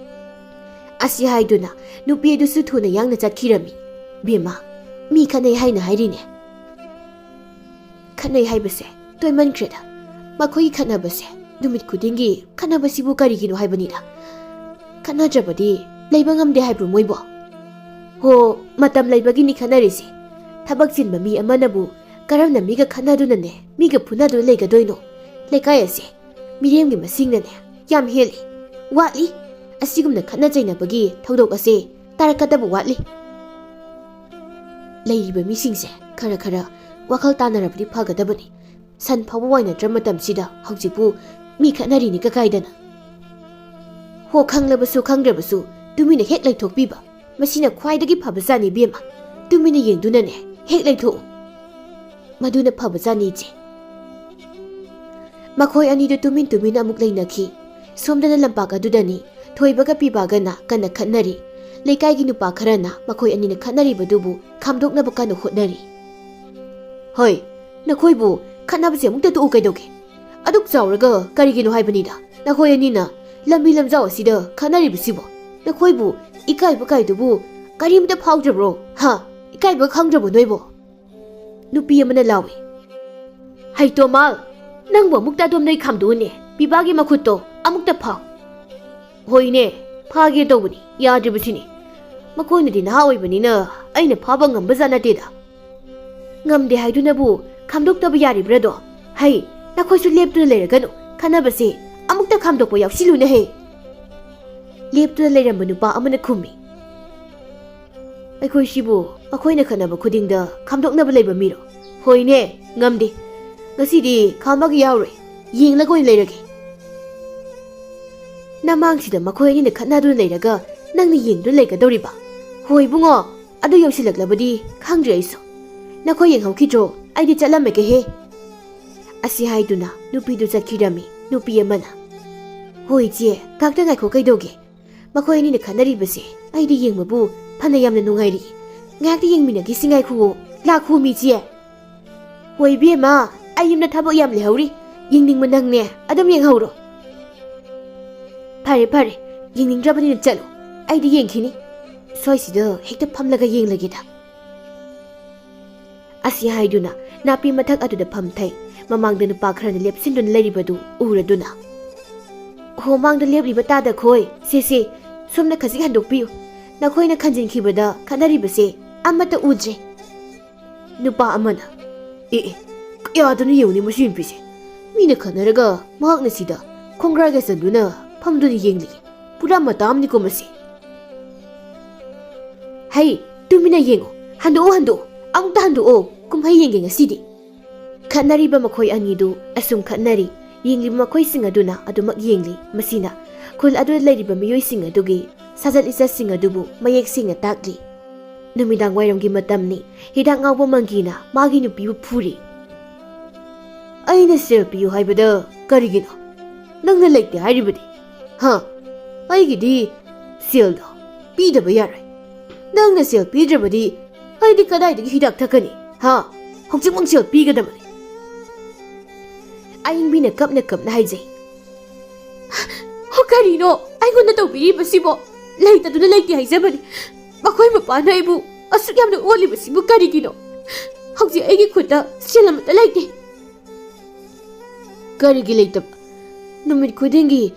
ꯑꯁꯤ ꯍꯥꯏꯗꯨꯅ ꯅꯨꯄꯤ ꯑꯗꯨꯁꯨ ꯊꯨꯅ ꯌꯥꯡꯅ ꯆꯠꯈꯤꯔꯝꯃꯤ꯫ "ꯕꯦꯝꯃ, ꯃꯤ ꯈꯠꯅꯩ ꯍꯥꯏꯅ ꯍꯥꯏꯔꯤꯅꯦ꯫" ꯈꯠꯅꯩ ꯍꯥꯏꯕꯁꯦ ꯇꯣꯏꯃꯟꯈ꯭ꯔꯦꯗ꯫ ꯃꯈꯣꯏꯒꯤ ꯈꯠꯅꯕꯁꯦ ꯅꯨꯃꯤꯠ ꯈꯨꯗꯤꯡꯒꯤ ꯈꯠꯅꯕꯁꯤꯕꯨ ꯀꯔꯤꯒꯤꯅꯣ ꯍꯥꯏꯕꯅꯤꯗ꯫ ꯈꯠꯅꯗ꯭ꯔꯕꯗꯤ ꯂꯩꯕ ꯉꯝꯗꯦ ꯍꯥꯏꯕ꯭ꯔꯣ ꯃꯣꯏꯕꯣ? ꯍꯣ, ꯃꯇꯝ ꯂꯩꯕꯒꯤꯅꯤ ꯈꯠꯅꯔꯤꯁꯦ꯫ ꯊꯕꯛ ꯆꯤꯟꯕ ꯃꯤ ꯑꯃꯅꯕꯨ ꯀꯔꯝꯅ ꯃꯤꯒ ꯈꯠꯅꯗꯨꯅꯅꯦ, ꯃꯤꯒ ꯐꯨꯅꯗꯨꯅ ꯂꯩꯒꯗꯣꯏꯅꯣ? ꯂꯩꯀꯥꯏ ꯑꯁꯦ ꯃꯤꯔꯦꯝꯒꯤ ꯃꯁꯤꯡꯅꯅꯦ ꯌꯥꯝ ꯍꯦꯜꯂꯤ꯫ ꯋꯥꯠꯂꯤ꯫ ꯑꯁꯤꯒꯨꯝꯅ ꯈꯠꯅ ꯆꯩꯅꯕꯒꯤ ꯊꯧꯗꯣꯛ ꯑꯁꯦ ꯇꯥꯔꯛꯀꯗꯕ ꯋꯥꯠꯂꯤ꯫ ꯂꯩꯔꯤꯕ ꯃꯤꯁꯤꯡꯁꯦ ꯈꯔ ꯈꯔ ꯋꯥꯈꯜ ꯇꯥꯅꯔꯕꯗꯤ ꯐꯒꯗꯕꯅꯤ꯫ ꯁꯟ ꯐꯥꯎꯕ ꯋꯥꯏꯅꯗ꯭ꯔ ꯃꯇꯝꯁꯤꯗ ꯍꯧꯖꯤꯛꯄꯨ ꯃꯤ ꯈꯠꯅꯔꯤꯅꯤ ꯀꯀꯥꯏꯗꯅ꯫ ꯍꯣ, ꯈꯪꯂꯕꯁꯨ ꯈꯪꯗ꯭ꯔꯕꯁꯨ ꯇꯨꯃꯤꯟꯅ ꯍꯦꯛ ꯂꯩꯊꯣꯛꯄꯤꯕ, ꯃꯁꯤꯅ ꯈ꯭ꯋꯥꯏꯗꯒꯤ ꯐꯕꯖꯥꯠꯅꯤ ꯏꯕꯦꯝꯃ꯫ ꯇꯨꯃꯤꯟꯅ ꯌꯦꯡꯗꯨꯅꯅꯦ ꯍꯦꯛ ꯂꯩꯊꯣꯛꯎ꯫ ꯃꯗꯨꯅ ꯐꯕꯖꯥꯠꯅꯤ ꯏꯆꯦ꯫ ꯃꯈꯣꯏ ꯑꯅꯤꯗꯨ ꯇꯨꯃꯤꯟ ꯇꯨꯃꯤꯟ ꯑꯃꯨꯛ ꯂꯩꯅꯈꯤ꯫ ꯁꯣꯝꯗꯅ ꯂꯝꯄꯥꯛ ꯑꯗꯨꯗꯅꯤ ꯊꯣꯏꯕꯒ ꯄꯤꯕꯥꯒꯅ ꯀꯟꯅ ꯈꯠꯅꯔꯤ꯫ ꯂꯩꯀꯥꯏꯒꯤ ꯅꯨꯄꯥ ꯈꯔꯅ ꯃꯈꯣꯏ ꯑꯅꯤꯅ ꯈꯠꯅꯔꯤꯕꯗꯨꯕꯨ ꯈꯥꯝꯗꯣꯛꯅꯕ ꯀꯟꯅ ꯍꯣꯠꯅꯔꯤ꯫ ꯍꯣꯏ, ꯅꯈꯣꯏꯕꯨ ꯈꯠꯅꯕꯁꯦ ꯑꯃꯨꯛꯇ ꯇꯣꯛꯎ ꯀꯩꯗꯧꯒꯦ? ꯑꯗꯨꯛ ꯆꯥꯎꯔꯒ ꯀꯔꯤꯒꯤꯅꯣ ꯍꯥꯏꯕꯅꯤꯗ, ꯅꯈꯣꯏ ꯑꯅꯤꯅ ꯂꯝꯕꯤ ꯂꯝꯖꯥꯎ ꯑꯁꯤꯗ ꯈꯠꯅꯔꯤꯕꯁꯤꯕꯣ? ꯅꯈꯣꯏꯕꯨ ꯏꯀꯥꯏꯕ ꯀꯥꯏꯗꯨꯕꯨ ꯀꯔꯤꯝꯇ ꯐꯥꯎꯗ꯭ꯔꯕ꯭ꯔꯣ? ꯍꯥ? ꯏꯀꯥꯏꯕ ꯈꯪꯗ꯭ꯔꯕꯣ ꯅꯣꯏꯕꯣ? ꯅꯨꯄꯤ ꯑꯃꯅ ꯂꯥꯎꯏ꯫ "ꯍꯩ ꯇꯣꯃꯥꯜ, ꯅꯪꯕꯨ ꯑꯃꯨꯛꯇ ꯑꯗꯣꯝꯗꯩ ꯈꯥꯝꯗꯣꯛꯎꯅꯦ, ꯄꯤꯕꯥꯒꯤ ꯃꯈꯨꯠꯇꯣ ꯑꯃꯨꯛꯇ ꯐꯥꯎ꯫" "ꯍꯣꯏꯅꯦ, ꯐꯥꯒꯦ ꯇꯧꯕꯅꯤ, ꯌꯥꯗ꯭ꯔꯤꯕꯁꯤꯅꯤ꯫ ꯃꯈꯣꯏꯅꯗꯤ ꯅꯍꯥ ꯑꯣꯏꯕꯅꯤꯅ ꯑꯩꯅ ꯐꯥꯕ ꯉꯝꯕꯖꯥꯠ ꯅꯠꯇꯦꯗ꯫" "ꯉꯝꯗꯦ ꯍꯥꯏꯗꯨꯅꯕꯨ ꯈꯥꯝꯗꯣꯛꯇꯕ ꯌꯥꯔꯤꯕ꯭ꯔꯥꯗꯣ? ꯍꯩ, ꯅꯈꯣꯏꯁꯨ ꯂꯦꯞꯇꯨꯅ ꯂꯩꯔꯒꯅꯨ, ꯈꯠꯅꯕꯁꯦ ꯑꯃꯨꯛꯇ ꯈꯥꯝꯗꯣꯛꯄ ꯌꯥꯎꯁꯤꯜꯂꯨꯅꯦ ꯍꯦ꯫" ꯂꯦꯞꯇꯨꯅ ꯂꯩꯔꯝꯕ ꯅꯨꯄꯥ ꯑꯃꯅ ꯈꯨꯝꯃꯤ꯫ "ꯑꯩꯈꯣꯏꯁꯤꯕꯨ ꯃꯈꯣꯏꯅ ꯈꯠꯅꯕ ꯈꯨꯗꯤꯡꯗ ꯈꯥꯝꯗꯣꯛꯅꯕ ꯂꯩꯕ ꯃꯤꯔꯣ?" "ꯍꯣꯏꯅꯦ, ꯉꯝꯗꯦ꯫ ꯉꯁꯤꯗꯤ ꯈꯥꯝꯃꯒ ꯌꯥꯎꯔꯣꯏ, ꯌꯦꯡꯂꯒ ꯑꯣꯏꯅ ꯂꯩꯔꯒꯦ꯫" "ꯅꯃꯥꯡꯁꯤꯗ ꯃꯈꯣꯏ ꯑꯅꯤꯅ ꯈꯠꯅꯗꯨꯅ ꯂꯩꯔꯒ ꯅꯪꯅ ꯌꯦꯡꯗꯨꯅ ꯂꯩꯒꯗꯧꯔꯤꯕ?" "ꯍꯣꯏ ꯏꯕꯨꯡꯉꯣ, ꯑꯗꯨ ꯌꯧꯁꯤꯜꯂꯛꯂꯕꯗꯤ ꯈꯪꯗ꯭ꯔꯦ ꯑꯩꯁꯨ꯫ ꯅꯈꯣꯏ ꯌꯦꯡꯍꯧꯈꯤꯗ꯭ꯔꯣ? ꯑꯩꯗꯤ ꯆꯠꯂꯝꯃꯒꯦꯍꯦ꯫" ꯑꯁꯤ ꯍꯥꯏꯗꯨꯅ ꯅꯨꯄꯤꯗꯨ ꯆꯠꯈꯤꯔꯝꯃꯤ꯫ ꯅꯨꯄꯤ ꯑꯃꯅ, "ꯍꯣꯏ ꯏꯆꯦ, ꯉꯥꯛꯇ ꯉꯥꯏꯈꯣ, ꯀꯩꯗꯧꯒꯦ? ꯃꯈꯣꯏ ꯑꯅꯤꯅ ꯈꯠꯅꯔꯤꯕꯁꯦ ꯑꯩꯗꯤ ꯌꯦꯡꯕꯕꯨ ꯐꯅ ꯌꯥꯝꯅ ꯅꯨꯡꯉꯥꯏꯔꯤ꯫ ꯉꯥꯏꯍꯥꯛꯇ ꯌꯦꯡꯃꯤꯟꯅꯈꯤꯁꯤ, ꯉꯥꯏꯈꯨꯑꯣ, ꯂꯥꯛꯈꯨꯑꯣꯃꯤ ꯏꯆꯦ꯫" "ꯍꯣꯏ ꯏꯕꯦꯝꯃ, ꯑꯩ ꯌꯨꯝꯗ ꯊꯕꯛ ꯌꯥꯝ ꯂꯩꯍꯧꯔꯤ, ꯌꯦꯡꯅꯤꯡꯕ ꯅꯪꯅꯦ ꯑꯗꯨꯝ ꯌꯦꯡꯍꯧꯔꯣ꯫" "ꯐꯔꯦ ꯐꯔꯦ, ꯌꯦꯡꯅꯤꯡꯗ꯭ꯔꯕꯅꯤꯅ ꯆꯠꯂꯣ, ꯑꯩꯗꯤ ꯌꯦꯡꯈꯤꯅꯤ꯫ ꯁ꯭ꯋꯥꯏꯁꯤꯗ ꯍꯦꯛꯇ ꯐꯝꯂꯒ ꯌꯦꯡꯂꯒꯦꯗ꯫" ꯑꯁꯤ ꯍꯥꯏꯗꯨꯅ ꯅꯥꯄꯤ ꯃꯊꯛ ꯑꯗꯨꯗ ꯐꯝꯊꯩ꯫ ꯃꯃꯥꯡꯗ ꯅꯨꯄꯥ ꯈꯔꯅ ꯂꯦꯞꯁꯤꯟꯗꯨꯅ ꯂꯩꯔꯤꯕꯗꯨ ꯎꯔꯗꯨꯅ, "ꯍꯣ, ꯃꯥꯡꯗ ꯂꯦꯞꯂꯤꯕ ꯇꯥꯗ ꯈꯣꯏ, ꯁꯦ ꯁꯦ, ꯁꯣꯝꯗ ꯈꯖꯤꯛ ꯍꯟꯗꯣꯛꯄꯤꯌꯨ꯫ ꯅꯈꯣꯏꯅ ꯈꯟꯖꯤꯟꯈꯤꯕꯗ ꯈꯠꯅꯔꯤꯕꯁꯦ ꯑꯃꯠꯇ ꯎꯗ꯭ꯔꯦ꯫" ꯅꯨꯄꯥ ꯑꯃꯅ, ꯑꯦ, ꯑꯦ, ꯀꯌꯥꯗꯅꯣ ꯌꯦꯡꯉꯨꯅꯦ ꯃꯁꯤ ꯅꯨꯄꯤꯁꯦ꯫ ꯃꯤꯅ ꯈꯠꯅꯔꯒ ꯃꯍꯥꯛꯅ ꯁꯤꯗ ꯈꯣꯡꯒ꯭ꯔꯥꯏꯒ ꯆꯟꯗꯨꯅ ꯐꯝꯗꯨꯅ ꯌꯦꯡꯂꯤ꯫ ꯄꯨꯔꯥ ꯃꯇꯥ ꯑꯃꯅꯤꯀꯣ ꯃꯁꯤ꯫ ꯍꯩ, ꯇꯨꯃꯤꯟꯅ ꯌꯦꯡꯉꯨ꯫ ꯍꯟꯗꯣꯛꯑꯣ, ꯍꯟꯗꯣꯛꯑꯣ꯫ ꯑꯃꯨꯛꯇ ꯍꯟꯗꯣꯛꯑꯣ꯫ ꯀꯨꯝꯍꯩ ꯌꯦꯡꯒꯦ ꯉꯁꯤꯗꯤ꯫ ꯈꯠꯅꯔꯤꯕ ꯃꯈꯣꯏ ꯑꯅꯤꯗꯨ ꯑꯁꯨꯝ ꯈꯠꯅꯔꯤ꯫ ꯌꯦꯡꯂꯤꯕ ꯃꯈꯣꯏꯁꯤꯡ ꯑꯗꯨꯅ ꯑꯗꯨꯃꯛ ꯌꯦꯡꯂꯤ꯫ ꯃꯁꯤꯅ ꯈꯨꯜ ꯑꯗꯨꯗ ꯂꯩꯔꯤꯕ ꯃꯤꯑꯣꯏꯁꯤꯡ ꯑꯗꯨꯒꯤ ꯁꯥꯖꯠ ꯂꯤꯆꯠꯁꯤꯡ ꯑꯗꯨꯕꯨ ꯃꯌꯦꯛ ꯁꯦꯡꯅ ꯇꯥꯛꯂꯤ꯫ ꯅꯨꯃꯤꯗꯥꯡ ꯋꯥꯏꯔꯝꯒꯤ ꯃꯇꯝꯅꯤ꯫ ꯍꯤꯗꯥꯛ ꯉꯥꯎꯕ ꯃꯪꯒꯤꯅ ꯃꯥꯒꯤ ꯅꯨꯄꯤꯕꯨ ꯐꯨꯔꯤ꯫ "ꯑꯩꯅ ꯁꯦꯜ ꯄꯤꯌꯨ ꯍꯥꯏꯕꯗ ꯀꯔꯤꯒꯤꯅꯣ? ꯅꯪꯅ ꯂꯩꯇꯦ ꯍꯥꯏꯔꯤꯕꯗꯤ? ꯍꯥ? ꯑꯩꯒꯤꯗꯤ ꯁꯦꯜꯗꯣ ꯄꯤꯗꯕ ꯌꯥꯔꯣꯏ꯫ ꯅꯪꯅ ꯁꯦꯜ ꯄꯤꯗ꯭ꯔꯕꯗꯤ ꯑꯩꯗꯤ ꯀꯗꯥꯏꯗꯒꯤ ꯍꯤꯗꯥꯛ ꯊꯛꯀꯅꯤ? ꯍꯥ? ꯍꯧꯖꯤꯛꯃꯛ ꯁꯦꯜ ꯄꯤꯒꯗꯕꯅꯤ꯫" ꯑꯌꯤꯡꯕꯤꯅ ꯀꯞꯅ ꯀꯞꯅ ꯍꯥꯏꯖꯩ꯫ "ꯀꯔꯤꯅꯣ ꯑꯩꯉꯣꯟꯗ ꯇꯧꯕꯤꯔꯤꯕꯁꯤꯕꯣ? ꯂꯩꯇꯗꯨꯅ ꯂꯩꯇꯦ ꯍꯥꯏꯖꯕꯅꯤ꯫ ꯃꯈꯣꯏ ꯃꯄꯥꯅ ꯑꯩꯕꯨ ꯑꯁꯨꯛ ꯌꯥꯝꯅ ꯑꯣꯜꯂꯤꯕꯁꯤꯕꯨ ꯀꯔꯤꯒꯤꯅꯣ? ꯍꯧꯖꯤꯛ ꯑꯩꯒꯤ ꯈꯨꯠꯇ ꯁꯦꯜ ꯑꯃꯠꯇ ꯂꯩꯇꯦ꯫" "ꯀꯔꯤꯒꯤ ꯂꯩꯇꯕ? ꯅꯨꯃꯤꯠ ꯈꯨꯗꯤꯡꯒꯤ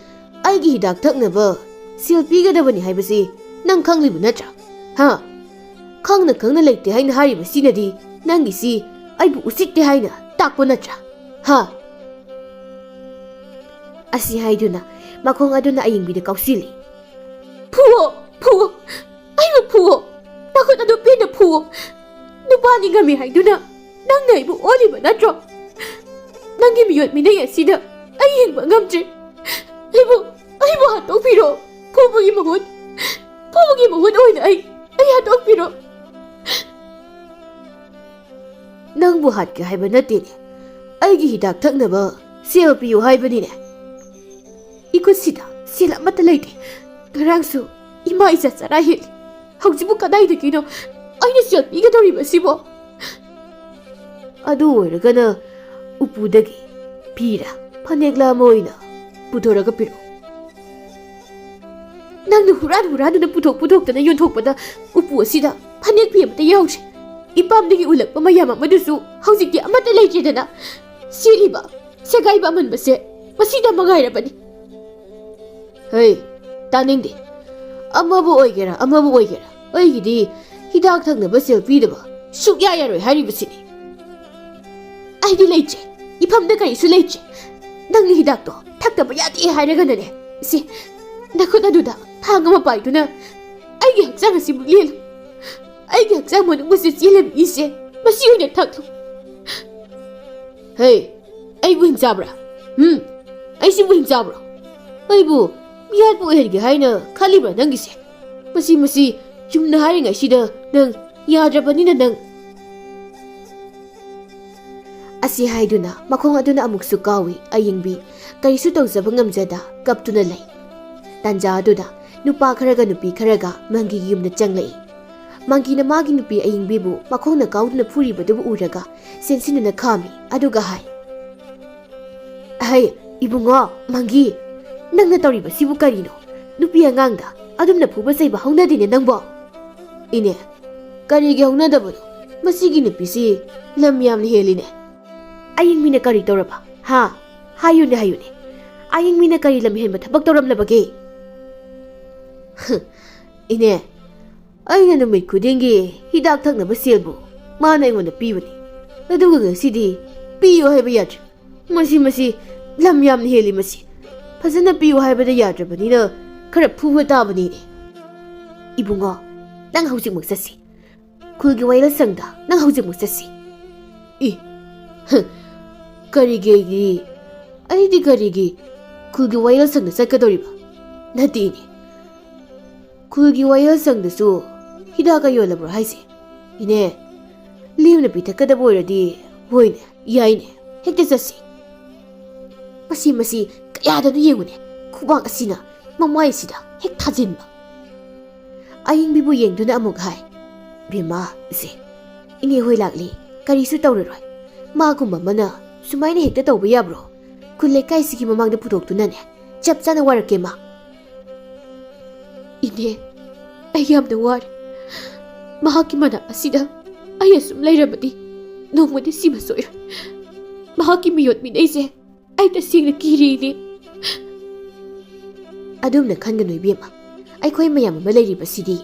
ꯑꯩꯒꯤ ꯍꯤꯗꯥꯛ ꯊꯛꯅꯕ ꯁꯦꯜ ꯄꯤꯒꯗꯕꯅꯤ ꯍꯥꯏꯕꯁꯤ ꯅꯪ ꯈꯪꯂꯤꯕ ꯅꯠꯇ꯭ꯔꯥ? ꯍꯥ? ꯈꯪꯅ ꯈꯪꯅ ꯂꯩꯇꯦ ꯍꯥꯏꯅ ꯍꯥꯏꯔꯤꯕꯁꯤꯅꯗꯤ ꯅꯪꯒꯤꯁꯤ ꯑꯩꯕꯨ ꯎꯁꯤꯠꯇꯦ ꯍꯥꯏꯅ ꯇꯥꯛꯄ ꯅꯠꯇ꯭ꯔꯥ? ꯍꯥ?" ꯑꯁꯤ ꯍꯥꯏꯗꯨꯅ ꯃꯈꯣꯡ ꯑꯗꯨꯅ ꯑꯌꯤꯡꯕꯤꯗ ꯀꯥꯎꯁꯤꯜꯂꯤ꯫ "ꯐꯨꯋꯣ, ꯐꯨꯋꯣ, ꯑꯩꯕꯨ ꯐꯨꯋꯣ, ꯅꯈꯨꯠ ꯑꯗꯨ ꯄꯦꯟꯅ ꯐꯨꯋꯣ꯫ ꯅꯨꯄꯥꯅꯤ ꯉꯝꯃꯤ ꯍꯥꯏꯗꯨꯅ ꯅꯪꯅ ꯑꯩꯕꯨ ꯑꯣꯜꯂꯤꯕ ꯅꯠꯇ꯭ꯔꯣ? ꯅꯪꯒꯤ ꯃꯤꯑꯣꯠ ꯃꯤꯅꯩ ꯑꯁꯤꯗ ꯑꯩ ꯍꯤꯡꯕ ꯉꯝꯗ꯭ꯔꯦ꯫ ꯑꯩꯕꯨ, ꯑꯩꯕꯨ ꯍꯥꯠꯇꯣꯛꯄꯤꯔꯣ꯫ ꯐꯨꯕꯒꯤ ꯃꯍꯨꯠ, ꯐꯨꯕꯒꯤ ꯃꯍꯨꯠ ꯑꯣꯏꯅ ꯑꯩ, ꯑꯩ ꯍꯥꯠꯇꯣꯛꯄꯤꯔꯣ꯫" "ꯅꯪꯕꯨ ꯍꯥꯠꯀꯦ ꯍꯥꯏꯕ ꯅꯠꯇꯦꯅꯦ, ꯑꯩꯒꯤ ꯍꯤꯗꯥꯛ ꯊꯛꯅꯕ ꯁꯦꯜ ꯄꯤꯌꯨ ꯍꯥꯏꯕꯅꯤꯅꯦ꯫ ꯏꯈꯨꯠꯁꯤꯗ ꯁꯦꯜ ꯑꯃꯠꯇ ꯂꯩꯇꯦ꯫ ꯉꯔꯥꯡꯁꯨ ꯏꯃꯥ ꯏꯆꯥ ꯆꯔꯥ ꯍꯦꯜꯂꯤ꯫ ꯍꯧꯖꯤꯛꯄꯨ ꯀꯗꯥꯏꯗꯒꯤꯅꯣ ꯑꯩꯅ ꯁꯦꯜ ꯄꯤꯒꯗꯧꯔꯤꯕꯁꯤꯕꯣ?" "ꯑꯗꯨ ꯑꯣꯏꯔꯒꯅ ꯎꯄꯨꯗꯒꯤ ꯐꯤꯔꯥ ꯐꯅꯦꯛꯂ ꯑꯃ ꯑꯣꯏꯅ ꯄꯨꯊꯣꯔꯒ ꯄꯤꯔꯛꯎ꯫" "ꯅꯪꯅ ꯍꯨꯔꯥꯟ ꯍꯨꯔꯥꯟꯗꯨꯅ ꯄꯨꯊꯣꯛ ꯄꯨꯊꯣꯛꯇꯅ ꯌꯣꯟꯊꯣꯛꯄꯗ ꯎꯄꯨ ꯑꯁꯤꯗ ꯐꯅꯦꯛ ꯐꯤ ꯑꯃꯠꯇ ꯌꯥꯎꯗ꯭ꯔꯦ꯫ ꯏꯄꯥꯝꯗꯒꯤ ꯎꯜꯂꯛꯄ ꯃꯌꯥꯝ ꯑꯃꯗꯨꯁꯨ ꯍꯧꯖꯤꯛꯇꯤ ꯑꯃꯠꯇ ꯂꯩꯇ꯭ꯔꯦꯗꯅ꯫ ꯁꯦꯠꯂꯤꯕ ꯁꯦꯒꯥꯏꯕ ꯑꯃꯟꯕꯁꯦ ꯃꯁꯤꯗ ꯃꯉꯥꯏꯔꯕꯅꯤ꯫" "ꯍꯩ, ꯇꯥꯅꯤꯡꯗꯦ꯫ ꯑꯃꯕꯨ ꯑꯣꯏꯒꯦꯔꯥ ꯑꯃꯕꯨ ꯑꯣꯏꯒꯦꯔꯥ, ꯑꯩꯒꯤꯗꯤ ꯍꯤꯗꯥꯛ ꯊꯛꯅꯕ ꯁꯦꯜ ꯄꯤꯗꯕ ꯁꯨꯛꯌꯥ ꯌꯥꯔꯣꯏ ꯍꯥꯏꯔꯤꯕꯁꯤꯅꯤ꯫" ꯑꯩꯗꯤ ꯂꯩꯇ꯭ꯔꯦ, ꯏꯐꯝꯗ ꯀꯔꯤꯁꯨ ꯂꯩꯇ꯭ꯔꯦ꯫ ꯅꯪꯅ ꯍꯤꯗꯥꯛꯇꯣ ꯊꯛꯇꯕ ꯌꯥꯗꯦ ꯍꯥꯏꯔꯒꯅꯅꯦ, ꯁꯤ ꯅꯈꯨꯠ ꯑꯗꯨꯗ ꯊꯥꯡ ꯑꯃ ꯄꯥꯏꯗꯨꯅ ꯑꯩꯒꯤ ꯍꯛꯆꯥꯡ ꯑꯁꯤꯕꯨ ꯂꯦꯜꯂꯨ꯫ ꯑꯩꯒꯤ ꯍꯛꯆꯥꯡ ꯃꯅꯨꯡ ꯑꯁꯤ ꯆꯦꯜꯂꯝꯃꯤꯁꯦ ꯃꯁꯤ ꯑꯣꯏꯅ ꯊꯛꯂꯨ꯫ ꯍꯦ, ꯑꯩꯕꯨ ꯍꯤꯡꯆꯥꯕ꯭ꯔꯥ? ꯎꯝ, ꯑꯩꯁꯤꯕꯨ ꯍꯤꯡꯆꯥꯕ꯭ꯔꯣ? ꯑꯩꯕꯨ ꯃꯤꯍꯥꯠꯄ ꯑꯣꯏꯍꯟꯒꯦ ꯍꯥꯏꯅ ꯈꯜꯂꯤꯕ꯭ꯔꯥ ꯅꯪꯒꯤꯁꯦ? ꯃꯁꯤ, ꯃꯁꯤ ꯆꯨꯝꯅ ꯍꯥꯏꯔꯤꯉꯩꯁꯤꯗ ꯅꯪ ꯌꯥꯗ꯭ꯔꯕꯅꯤꯅ ꯅꯪ꯫ ꯑꯁꯤ ꯍꯥꯏꯗꯨꯅ ꯃꯈꯣꯡ ꯑꯗꯨꯅ ꯑꯃꯨꯛꯁꯨ ꯀꯥꯎꯏ꯫ ꯑꯌꯤꯡꯕꯤ ꯀꯔꯤꯁꯨ ꯇꯧꯖꯕ ꯉꯝꯖꯗ ꯀꯞꯇꯨꯅ ꯂꯩ꯫ ꯇꯥꯟꯖꯥ ꯑꯗꯨꯗ ꯅꯨꯄꯥ ꯈꯔꯒ ꯅꯨꯄꯤ ꯈꯔꯒ ꯃꯪꯒꯤꯒꯤ ꯌꯨꯝꯗ ꯆꯪꯂꯛꯏ꯫ ꯃꯪꯒꯤꯅ ꯃꯥꯒꯤ ꯅꯨꯄꯤ ꯑꯌꯤꯡꯕꯤꯕꯨ ꯃꯈꯣꯡꯅ ꯀꯥꯎꯗꯨꯅ ꯐꯨꯔꯤꯕꯗꯨꯕꯨ ꯎꯔꯒ ꯆꯦꯟꯁꯤꯟꯗꯨꯅ ꯈꯥꯝꯃꯤ, ꯑꯗꯨꯒ ꯍꯥꯏ, "ꯑꯍꯩ, ꯏꯕꯨꯡꯉꯣ, ꯃꯪꯒꯤ, ꯅꯪꯅ ꯇꯧꯔꯤꯕꯁꯤꯕꯨ ꯀꯔꯤꯅꯣ? ꯅꯨꯄꯤ ꯑꯉꯥꯡꯗ ꯑꯗꯨꯝꯅ ꯐꯨꯕ ꯆꯩꯕ ꯍꯧꯅꯗꯦꯅꯦ ꯅꯪꯕꯣ?" "ꯏꯅꯦ, ꯀꯔꯤꯒꯤ ꯍꯧꯅꯗꯕꯅꯣ? ꯃꯁꯤꯒꯤ ꯅꯨꯄꯤꯁꯤ ꯂꯝ ꯌꯥꯝꯅ ꯍꯦꯜꯂꯤꯅꯦ꯫ ꯑꯌꯤꯡꯕꯤꯅ ꯀꯔꯤ ꯇꯧꯔꯕ? ꯍꯥ? ꯍꯥꯏꯌꯨꯅꯦ, ꯍꯥꯏꯌꯨꯅꯦ꯫ ꯑꯌꯤꯡꯕꯤꯅ ꯀꯔꯤ ꯂꯝ ꯍꯦꯟꯕ ꯊꯕꯛ ꯇꯧꯔꯝꯂꯕꯒꯦ?" "ꯏꯅꯦ, ꯑꯩꯅ ꯅꯨꯃꯤꯠ ꯈꯨꯗꯤꯡꯒꯤ ꯍꯤꯗꯥꯛ ꯊꯛꯅꯕ ꯁꯦꯜꯕꯨ ꯃꯥꯅ ꯑꯩꯉꯣꯟꯗ ꯄꯤꯕꯅꯤ꯫ ꯑꯗꯨꯒ ꯉꯁꯤꯗꯤ ꯄꯤꯌꯨ ꯍꯥꯏꯕ ꯌꯥꯗ꯭ꯔꯦ꯫ ꯃꯁꯤ, ꯃꯁꯤ ꯂꯝ ꯌꯥꯝꯅ ꯍꯦꯜꯂꯤ ꯃꯁꯤ꯫ ꯐꯖꯅ ꯄꯤꯌꯨ ꯍꯥꯏꯕꯗ ꯌꯥꯗ꯭ꯔꯕꯅꯤꯅ ꯈꯔ ꯐꯨꯕ ꯇꯥꯕꯅꯤꯅꯦ꯫" "ꯏꯕꯨꯡꯉꯣ, ꯅꯪ ꯍꯧꯖꯤꯛꯃꯛ ꯆꯠꯁꯤ꯫ ꯈꯨꯜꯒꯤ ꯋꯥꯌꯦꯜ ꯁꯪꯗ ꯅꯪ ꯍꯧꯖꯤꯛꯃꯛ ꯆꯠꯁꯤ꯫" "ꯏ, ꯍ, ꯀꯔꯤꯒꯤ ꯑꯩꯗꯤ, ꯑꯩꯗꯤ ꯀꯔꯤꯒꯤ ꯈꯨꯜꯒꯤ ꯋꯥꯌꯦꯜ ꯁꯪꯗ ꯆꯠꯀꯗꯧꯔꯤꯕ? ꯅꯠꯇꯦꯅꯦ, ꯈꯨꯜꯒꯤ ꯋꯥꯌꯦꯜ ꯁꯪꯗꯁꯨ ꯍꯤꯗꯥꯛꯀ ꯌꯣꯜꯂꯕ꯭ꯔꯣ ꯍꯥꯏꯁꯦ? ꯏꯅꯦ, ꯂꯦꯝꯅ ꯄꯤꯊꯛꯀꯗꯕ ꯑꯣꯏꯔꯗꯤ, ꯍꯣꯏꯅꯦ, ꯌꯥꯏꯅꯦ, ꯍꯦꯛꯇ ꯆꯠꯁꯤ꯫" ꯃꯁꯤ, ꯃꯁꯤ ꯀꯌꯥꯗꯅꯣ ꯌꯦꯡꯉꯨꯅꯦ, ꯈꯨꯕꯥꯛ ꯑꯁꯤꯅ ꯃꯃꯥꯏꯁꯤꯗ ꯍꯦꯛ ꯊꯥꯖꯤꯟꯕ꯫ ꯑꯌꯤꯡꯕꯤꯕꯨ ꯌꯦꯡꯗꯨꯅ ꯑꯃꯨꯛ ꯍꯥꯏ, "ꯕꯦꯝꯃ, ꯏꯆꯦ, ꯏꯅꯦ ꯍꯣꯏ ꯂꯥꯛꯂꯤ, ꯀꯔꯤꯁꯨ ꯇꯧꯔꯔꯣꯏ꯫ ꯃꯥꯒꯨꯝꯕ ꯑꯃꯅ ꯁꯨꯃꯥꯏꯅ ꯍꯦꯛꯇ ꯇꯧꯕ ꯌꯥꯕ꯭ꯔꯣ? ꯈꯨꯜ ꯂꯩꯀꯥꯏꯁꯤꯒꯤ ꯃꯃꯥꯡꯗ ꯄꯨꯊꯣꯛꯇꯨꯅꯅꯦ, ꯆꯞ ꯆꯥꯅ ꯋꯥꯔꯛꯀꯦ ꯃꯥ꯫" "ꯏꯅꯦ, ꯑꯩ ꯌꯥꯝꯅ ꯋꯥꯔꯦ꯫ ꯃꯍꯥꯛꯀꯤ ꯃꯅꯥꯛ ꯑꯁꯤꯗ ꯑꯩ ꯑꯁꯨꯝ ꯂꯩꯔꯕꯗꯤ ꯅꯣꯡꯃꯗꯤ ꯁꯤꯕ ꯁꯣꯏꯔꯣꯏ꯫ ꯃꯍꯥꯛꯀꯤ ꯃꯤꯑꯣꯠ ꯃꯤꯅꯩꯁꯦ ꯑꯩ ꯇꯁꯦꯡꯅ ꯀꯤꯔꯦ, ꯏꯅꯦ꯫" "ꯑꯗꯨꯝꯅ ꯈꯟꯒꯅꯨ ꯏꯕꯦꯝꯃ, ꯑꯩꯈꯣꯏ ꯃꯌꯥꯝ ꯑꯃ ꯂꯩꯔꯤꯕꯁꯤꯗꯤ꯫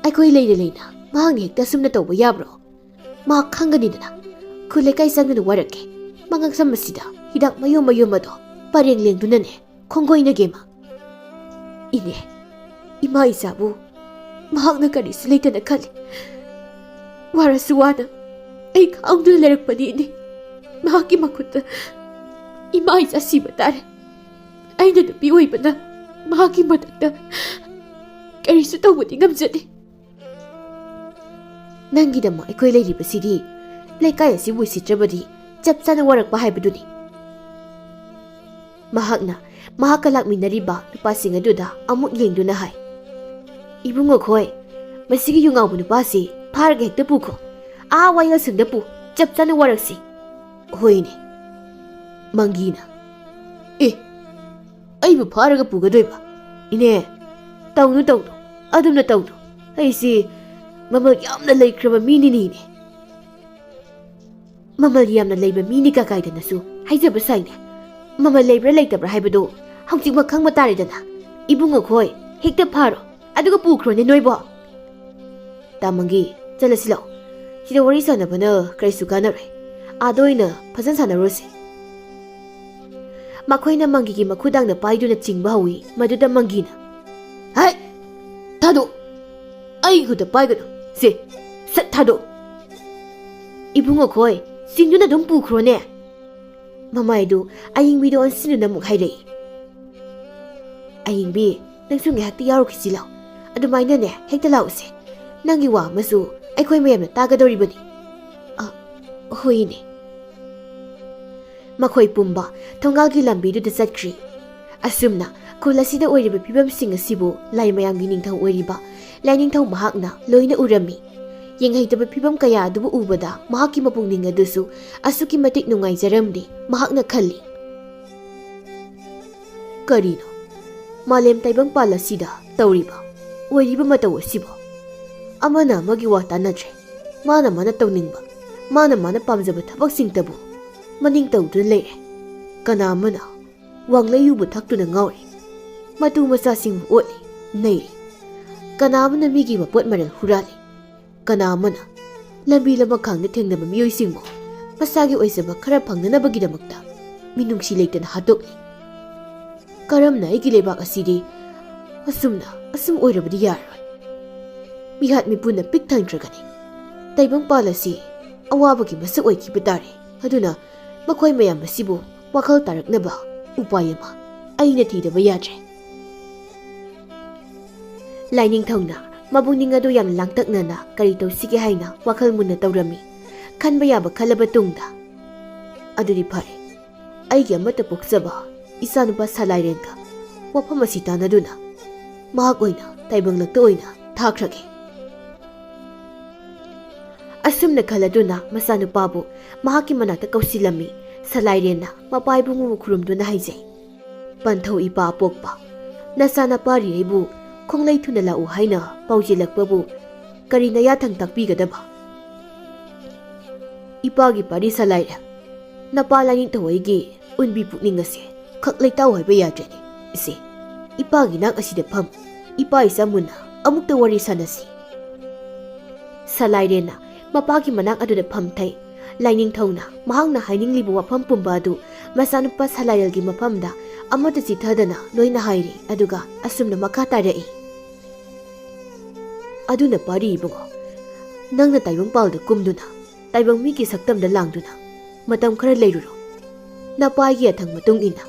ꯑꯩꯈꯣꯏ ꯂꯩꯅ ꯂꯩꯅ ꯃꯍꯥꯛꯅ ꯍꯦꯛꯇ ꯑꯁꯨꯝꯅ ꯇꯧꯕ ꯌꯥꯕ꯭ꯔꯣ? ꯃꯍꯥꯛ ꯈꯪꯒꯅꯤꯗꯅ, ꯈꯨꯜ ꯂꯩꯀꯥꯏ ꯆꯪꯗꯨꯅ ꯋꯥꯔꯛꯀꯦ꯫ ꯃꯉꯛꯁꯝ ꯑꯁꯤꯗ ꯍꯤꯗꯥꯛ ꯃꯌꯣꯝ ꯃꯌꯣꯝ ꯑꯗꯣ ꯄꯔꯦꯡ ꯂꯦꯡꯗꯨꯅꯅꯦ ꯈꯣꯡꯒꯣꯏꯅꯒꯦꯃ꯫ ꯏꯅꯦ, ꯏꯃꯥ ꯏꯆꯥꯕꯨ ꯃꯍꯥꯛꯅ ꯀꯔꯤꯁꯨ ꯂꯩꯇꯅ ꯈꯜꯂꯤ꯫ ꯋꯥꯔꯁꯨ ꯋꯥꯅ ꯑꯩ ꯈꯥꯡꯗꯨꯅ ꯂꯩꯔꯛꯄꯅꯤ ꯏꯅꯦ꯫ ꯃꯍꯥꯛꯀꯤ ꯃꯈꯨꯠꯇ ꯏꯃꯥ ꯏꯆꯥ ꯁꯤꯕ ꯇꯥꯔꯦ꯫ ꯑꯩꯅ ꯅꯨꯄꯤ ꯑꯣꯏꯕꯅ ꯃꯍꯥꯛꯀꯤ ꯃꯊꯛꯇ ꯀꯔꯤꯁꯨ ꯇꯧꯕꯗꯤ ꯉꯝꯖꯗꯦ꯫ ꯅꯪꯒꯤꯗꯃꯛ ꯑꯩꯈꯣꯏ ꯂꯩꯔꯤꯕꯁꯤꯗꯤ ꯂꯩꯀꯥꯏ ꯑꯁꯤꯕꯨ ꯎꯁꯤꯠꯇ꯭ꯔꯕꯗꯤ ꯆꯞ ꯆꯥꯅ ꯋꯥꯔꯛꯄ ꯍꯥꯏꯕꯗꯨꯅꯤ꯫ ꯃꯍꯥꯛꯅ ꯃꯍꯥꯛꯀ ꯂꯥꯛꯃꯤꯟꯅꯔꯤꯕ ꯅꯨꯄꯥꯁꯤꯡ ꯑꯗꯨꯗ ꯑꯃꯨꯛ ꯌꯦꯡꯗꯨꯅ ꯍꯥꯏ, "ꯏꯕꯨꯡꯉꯣ ꯈꯣꯏ, ꯃꯁꯤꯒꯤ ꯌꯨ ꯉꯥꯎꯕ ꯅꯨꯄꯥꯁꯤ ꯐꯥꯔꯒ ꯍꯦꯛꯇ ꯄꯨꯈꯣ꯫ ꯑꯥ ꯋꯥꯌꯦꯜꯁꯪꯗ ꯄꯨ, ꯆꯞ ꯆꯥꯅ ꯋꯥꯔꯛꯁꯤ꯫" ꯍꯣꯏꯅꯦ꯫ ꯃꯪꯒꯤꯅ, "ꯑꯦ, ꯑꯩꯕꯨ ꯐꯥꯔꯒ ꯄꯨꯒꯗꯣꯏꯕ? ꯏꯅꯦ, ꯇꯧꯅꯨ, ꯇꯧꯅꯨ, ꯑꯗꯨꯝꯅ ꯇꯧꯅꯨ꯫ ꯑꯩꯁꯤ ꯃꯃꯜ ꯌꯥꯝꯅ ꯂꯩꯈ꯭ꯔꯕ ꯃꯤꯅꯤꯅꯦ, ꯏꯅꯦ꯫" "ꯃꯃꯜ ꯌꯥꯝꯅ ꯂꯩꯕ ꯃꯤꯅꯤ ꯀꯀꯥꯏꯗꯅꯁꯨ ꯍꯥꯏꯖꯕ ꯁꯥꯏꯅꯦ꯫ ꯃꯃꯜ ꯂꯩꯕ꯭ꯔꯥ ꯂꯩꯇꯕ꯭ꯔꯥ ꯍꯥꯏꯕꯗꯨ ꯍꯧꯖꯤꯛꯃꯛ ꯈꯪꯕ ꯇꯥꯔꯦꯗꯅ꯫ ꯏꯕꯨꯡꯉꯣ ꯈꯣꯏ, ꯍꯦꯛꯇ ꯐꯥꯔꯣ, ꯑꯗꯨꯒ ꯄꯨꯈ꯭ꯔꯣꯅꯦ ꯅꯣꯏꯕꯣ꯫" "ꯇꯥ ꯃꯪꯒꯤ, ꯆꯠꯂꯁꯤ ꯂꯥꯛꯑꯣ꯫ ꯁꯤꯗ ꯋꯥꯔꯤ ꯁꯥꯟꯅꯕꯅ ꯀꯔꯤꯁꯨ ꯀꯥꯟꯅꯔꯣꯏ꯫ ꯑꯥꯗ ꯑꯣꯏꯅ ꯐꯖꯅ ꯁꯥꯟꯅꯔꯨꯔꯁꯤ꯫" ꯃꯈꯣꯏꯅ ꯃꯪꯒꯤꯒꯤ ꯃꯈꯨꯗꯥꯡꯗ ꯄꯥꯏꯗꯨꯅ ꯆꯤꯡꯕ ꯍꯧꯏ꯫ ꯃꯗꯨꯗ ꯃꯪꯒꯤꯅ, "ꯍꯥꯏ! ꯊꯥꯗꯣꯛ! ꯑꯩ ꯈꯨꯠꯇ ꯄꯥꯏꯒꯅꯨ! ꯁꯦ, ꯁꯠ ꯊꯥꯗꯣꯛ!" "ꯏꯕꯨꯡꯉꯣ ꯈꯣꯏ, ꯆꯤꯡꯗꯨꯅ ꯑꯗꯨꯝ ꯄꯨꯈ꯭ꯔꯣꯅꯦ!" ꯃꯃꯥꯏꯗꯨ ꯑꯌꯤꯡꯕꯤꯗ ꯑꯣꯟꯁꯤꯟꯗꯨꯅ ꯑꯃꯨꯛ ꯍꯥꯏꯔꯛꯏ꯫ "ꯑꯌꯤꯡꯕꯤ, ꯅꯪꯁꯨ ꯉꯥꯏꯍꯥꯛꯇꯤ ꯌꯥꯎꯔꯨꯈꯤꯁꯤ ꯂꯥꯎ꯫ ꯑꯗꯨꯃꯥꯏꯅꯅꯦ, ꯍꯦꯛꯇ ꯂꯥꯛꯎꯁꯦ꯫ ꯅꯪꯒꯤ ꯋꯥ ꯑꯃꯁꯨ ꯑꯩꯈꯣꯏ ꯃꯌꯥꯝꯅ ꯇꯥꯒꯗꯧꯔꯤꯕꯅꯤ꯫" "ꯑ, ꯍꯣꯏꯅꯦ꯫" ꯃꯈꯣꯏ ꯄꯨꯝꯕ ꯊꯣꯡꯒꯥꯜꯒꯤ ꯂꯝꯕꯤꯗꯨꯗ ꯆꯠꯈ꯭ꯔꯤ꯫ ꯑꯁꯨꯝꯅ ꯈꯨꯜ ꯑꯁꯤꯗ ꯑꯣꯏꯔꯤꯕ ꯐꯤꯕꯝꯁꯤꯡ ꯑꯁꯤꯕꯨ ꯂꯥꯏ ꯃꯌꯥꯝꯒꯤ ꯅꯤꯡꯊꯧ ꯑꯣꯏꯔꯤꯕ ꯂꯥꯏꯅꯤꯡꯊꯧ ꯃꯍꯥꯛꯅ ꯂꯣꯏꯅ ꯎꯔꯝꯃꯤ꯫ ꯌꯦꯡꯍꯩꯇꯕ ꯐꯤꯕꯝ ꯀꯌꯥ ꯑꯗꯨꯕꯨ ꯎꯕꯗ ꯃꯍꯥꯛꯀꯤ ꯃꯄꯨꯛꯅꯤꯡ ꯑꯗꯨꯁꯨ ꯑꯁꯨꯛꯀꯤ ꯃꯇꯤꯛ ꯅꯨꯡꯉꯥꯏꯖꯔꯝꯂꯦ꯫ ꯃꯍꯥꯛꯅ ꯈꯜꯂꯤ, "ꯀꯔꯤꯅꯣ ꯃꯥꯂꯦꯝ ꯇꯥꯏꯕꯪꯄꯥꯜ ꯑꯁꯤꯗ ꯇꯧꯔꯤꯕ, ꯑꯣꯏꯔꯤꯕ ꯃꯇꯧ ꯑꯁꯤꯕꯣ? ꯑꯃꯅ ꯑꯃꯒꯤ ꯋꯥ ꯇꯥꯅꯗ꯭ꯔꯦ꯫ ꯃꯥꯅ ꯃꯥꯅ ꯇꯧꯅꯤꯡꯕ, ꯃꯥꯅ ꯃꯥꯅ ꯄꯥꯝꯖꯕ ꯊꯕꯛꯁꯤꯡꯇꯕꯨ ꯃꯅꯤꯡ ꯇꯧꯗꯨꯅ ꯂꯩꯔꯦ꯫ ꯀꯅꯥ ꯑꯃꯅ ꯋꯥꯡꯂꯩ ꯌꯨꯕꯨ ꯊꯛꯇꯨꯅ ꯉꯥꯎꯔꯤ, ꯃꯇꯨ ꯃꯆꯥꯁꯤꯡꯕꯨ ꯑꯣꯠꯂꯤ, ꯅꯩꯔꯤ꯫ ꯀꯅꯥ ꯑꯃꯅ ꯃꯤꯒꯤ ꯃꯄꯣꯠ ꯃꯔꯜ ꯍꯨꯔꯥꯜꯂꯤ꯫ ꯀꯅꯥ ꯑꯃꯅ ꯂꯝꯕꯤ ꯂꯃꯈꯥꯡꯗ ꯊꯦꯡꯅꯕ ꯃꯤꯑꯣꯏꯁꯤꯡꯕꯨ ꯃꯁꯥꯒꯤ ꯑꯣꯏꯖꯕ ꯈꯔ ꯐꯪꯅꯅꯕꯒꯤꯗꯃꯛꯇ ꯃꯤꯅꯨꯡꯁꯤ ꯂꯩꯇꯅ ꯍꯥꯠꯇꯣꯛꯂꯤ꯫ ꯀꯔꯝꯅ ꯑꯩꯒꯤ ꯂꯩꯕꯥꯛ ꯑꯁꯤꯗꯤ ꯑꯁꯨꯝꯅ ꯑꯁꯨꯝ ꯑꯣꯏꯔꯕꯗꯤ ꯌꯥꯔꯣꯏ꯫ ꯃꯤꯍꯥꯠ ꯃꯤꯄꯨꯅ ꯄꯤꯛ ꯊꯟꯈ꯭ꯔꯒꯅꯤ꯫ ꯇꯥꯏꯕꯪꯄꯥꯜ ꯑꯁꯤ ꯑꯋꯥꯕꯒꯤ ꯃꯁꯛ ꯑꯣꯏꯈꯤꯕ ꯇꯥꯔꯦ꯫ ꯑꯗꯨꯅ ꯃꯈꯣꯏ ꯃꯌꯥꯝ ꯑꯁꯤꯕꯨ ꯋꯥꯈꯜ ꯇꯥꯔꯛꯅꯕ ꯎꯄꯥꯏ ꯑꯃ ꯑꯩꯅ ꯊꯤꯗꯕ ꯌꯥꯗ꯭ꯔꯦ꯫ ꯂꯥꯏꯅꯤꯡꯊꯧꯅ ꯃꯕꯨꯛꯅꯤꯡ ꯑꯗꯨ ꯌꯥꯝꯅ ꯂꯥꯡꯇꯛꯅꯅ ꯀꯔꯤ ꯇꯧꯁꯤꯒꯦ ꯍꯥꯏꯅ ꯋꯥꯈꯜ ꯃꯨꯟꯅ ꯇꯧꯔꯝꯃꯤ꯫ ꯈꯟꯕ ꯌꯥꯕ ꯈꯜꯂꯕ ꯇꯨꯡꯗ, "ꯑꯗꯨꯗꯤ ꯐꯔꯦ, ꯑꯩꯒꯤ ꯑꯃꯠꯇ ꯄꯣꯛꯆꯕ ꯏꯆꯥꯅꯨꯄꯥ ꯁꯂꯥꯏꯔꯦꯟꯒ ꯋꯥꯐꯝ ꯑꯁꯤ ꯇꯥꯟꯅꯗꯨꯅ ꯃꯍꯥꯛ ꯑꯣꯏꯅ ꯇꯥꯏꯕꯪꯂꯛꯇ ꯑꯣꯏꯅ ꯊꯥꯈ꯭ꯔꯒꯦ"꯫ ꯑꯁꯨꯝꯅ ꯈꯜꯂꯗꯨꯅ ꯃꯆꯥꯅꯨꯄꯥꯕꯨ ꯃꯍꯥꯛꯀꯤ ꯃꯅꯥꯛꯇ ꯀꯧꯁꯤꯜꯂꯝꯃꯤ꯫ ꯁꯂꯥꯏꯔꯦꯟꯅ ꯃꯄꯥ ꯏꯕꯨꯡꯉꯣꯕꯨ ꯈꯨꯔꯨꯝꯗꯨꯅ ꯍꯥꯏꯖꯩ, "ꯄꯟꯊꯧ ꯏꯄꯥ ꯑꯄꯣꯛꯄ, ꯅꯆꯥꯅꯄꯥꯔꯤ ꯑꯩꯕꯨ ꯈꯣꯡꯂꯩ ꯊꯨꯅ ꯂꯥꯛꯎ ꯍꯥꯏꯅ ꯄꯥꯎꯖꯦꯜꯂꯛꯄꯕꯨ ꯀꯔꯤ ꯅꯌꯥꯊꯪ ꯇꯥꯛꯄꯤꯒꯗꯕ?" "ꯏꯄꯥꯒꯤ ꯄꯥꯔꯤ ꯁꯂꯥꯏꯔꯦꯟ, ꯅꯄꯥ ꯂꯥꯏꯅꯤꯡꯊꯧ ꯑꯩꯒꯤ ꯎꯟꯕꯤ ꯄꯨꯛꯅꯤꯡ ꯑꯁꯦ ꯈꯛ ꯂꯩꯇꯥꯎ ꯍꯥꯏꯕ ꯌꯥꯗ꯭ꯔꯦꯅꯦ꯫ ꯏꯆꯦ, ꯏꯄꯥꯒꯤ ꯅꯥꯛ ꯑꯁꯤꯗ ꯐꯝ, ꯏꯄꯥ ꯏꯆꯥ ꯃꯨꯟꯅ ꯑꯃꯨꯛꯇ ꯋꯥꯔꯤ ꯁꯥꯟꯅꯁꯤ"꯫ ꯁꯂꯥꯏꯔꯦꯟꯅ ꯃꯄꯥꯒꯤ ꯃꯅꯥꯛ ꯑꯗꯨꯗ ꯐꯝꯊꯩ꯫ ꯂꯥꯏꯅꯤꯡꯊꯧꯅ ꯃꯍꯥꯛꯅ ꯍꯥꯏꯅꯤꯡꯂꯤꯕ ꯋꯥꯐꯝ ꯄꯨꯝꯕ ꯑꯗꯨ ꯃꯆꯥꯅꯨꯄꯥ ꯁꯂꯥꯏꯔꯦꯜꯒꯤ ꯃꯐꯝꯗ ꯑꯃꯠꯇ ꯆꯤꯊꯗꯅ ꯂꯣꯏꯅ ꯍꯥꯏꯔꯤ꯫ ꯑꯗꯨꯒ ꯑꯁꯨꯝꯅ ꯃꯈꯥ ꯇꯥꯔꯛꯏ, "ꯑꯗꯨꯅ ꯄꯥꯔꯤ ꯏꯕꯨꯡꯉꯣ, ꯅꯪꯅ ꯇꯥꯏꯕꯪꯄꯥꯜꯗ ꯀꯨꯝꯗꯨꯅ ꯇꯥꯏꯕꯪ ꯃꯤꯒꯤ ꯁꯛꯇꯝꯗ ꯂꯥꯡꯗꯨꯅ ꯃꯇꯝ ꯈꯔ ꯂꯩꯔꯨꯔꯣ꯫ ꯅꯄꯥꯒꯤ ꯑꯊꯪ ꯃꯇꯨꯡ ꯏꯟꯅ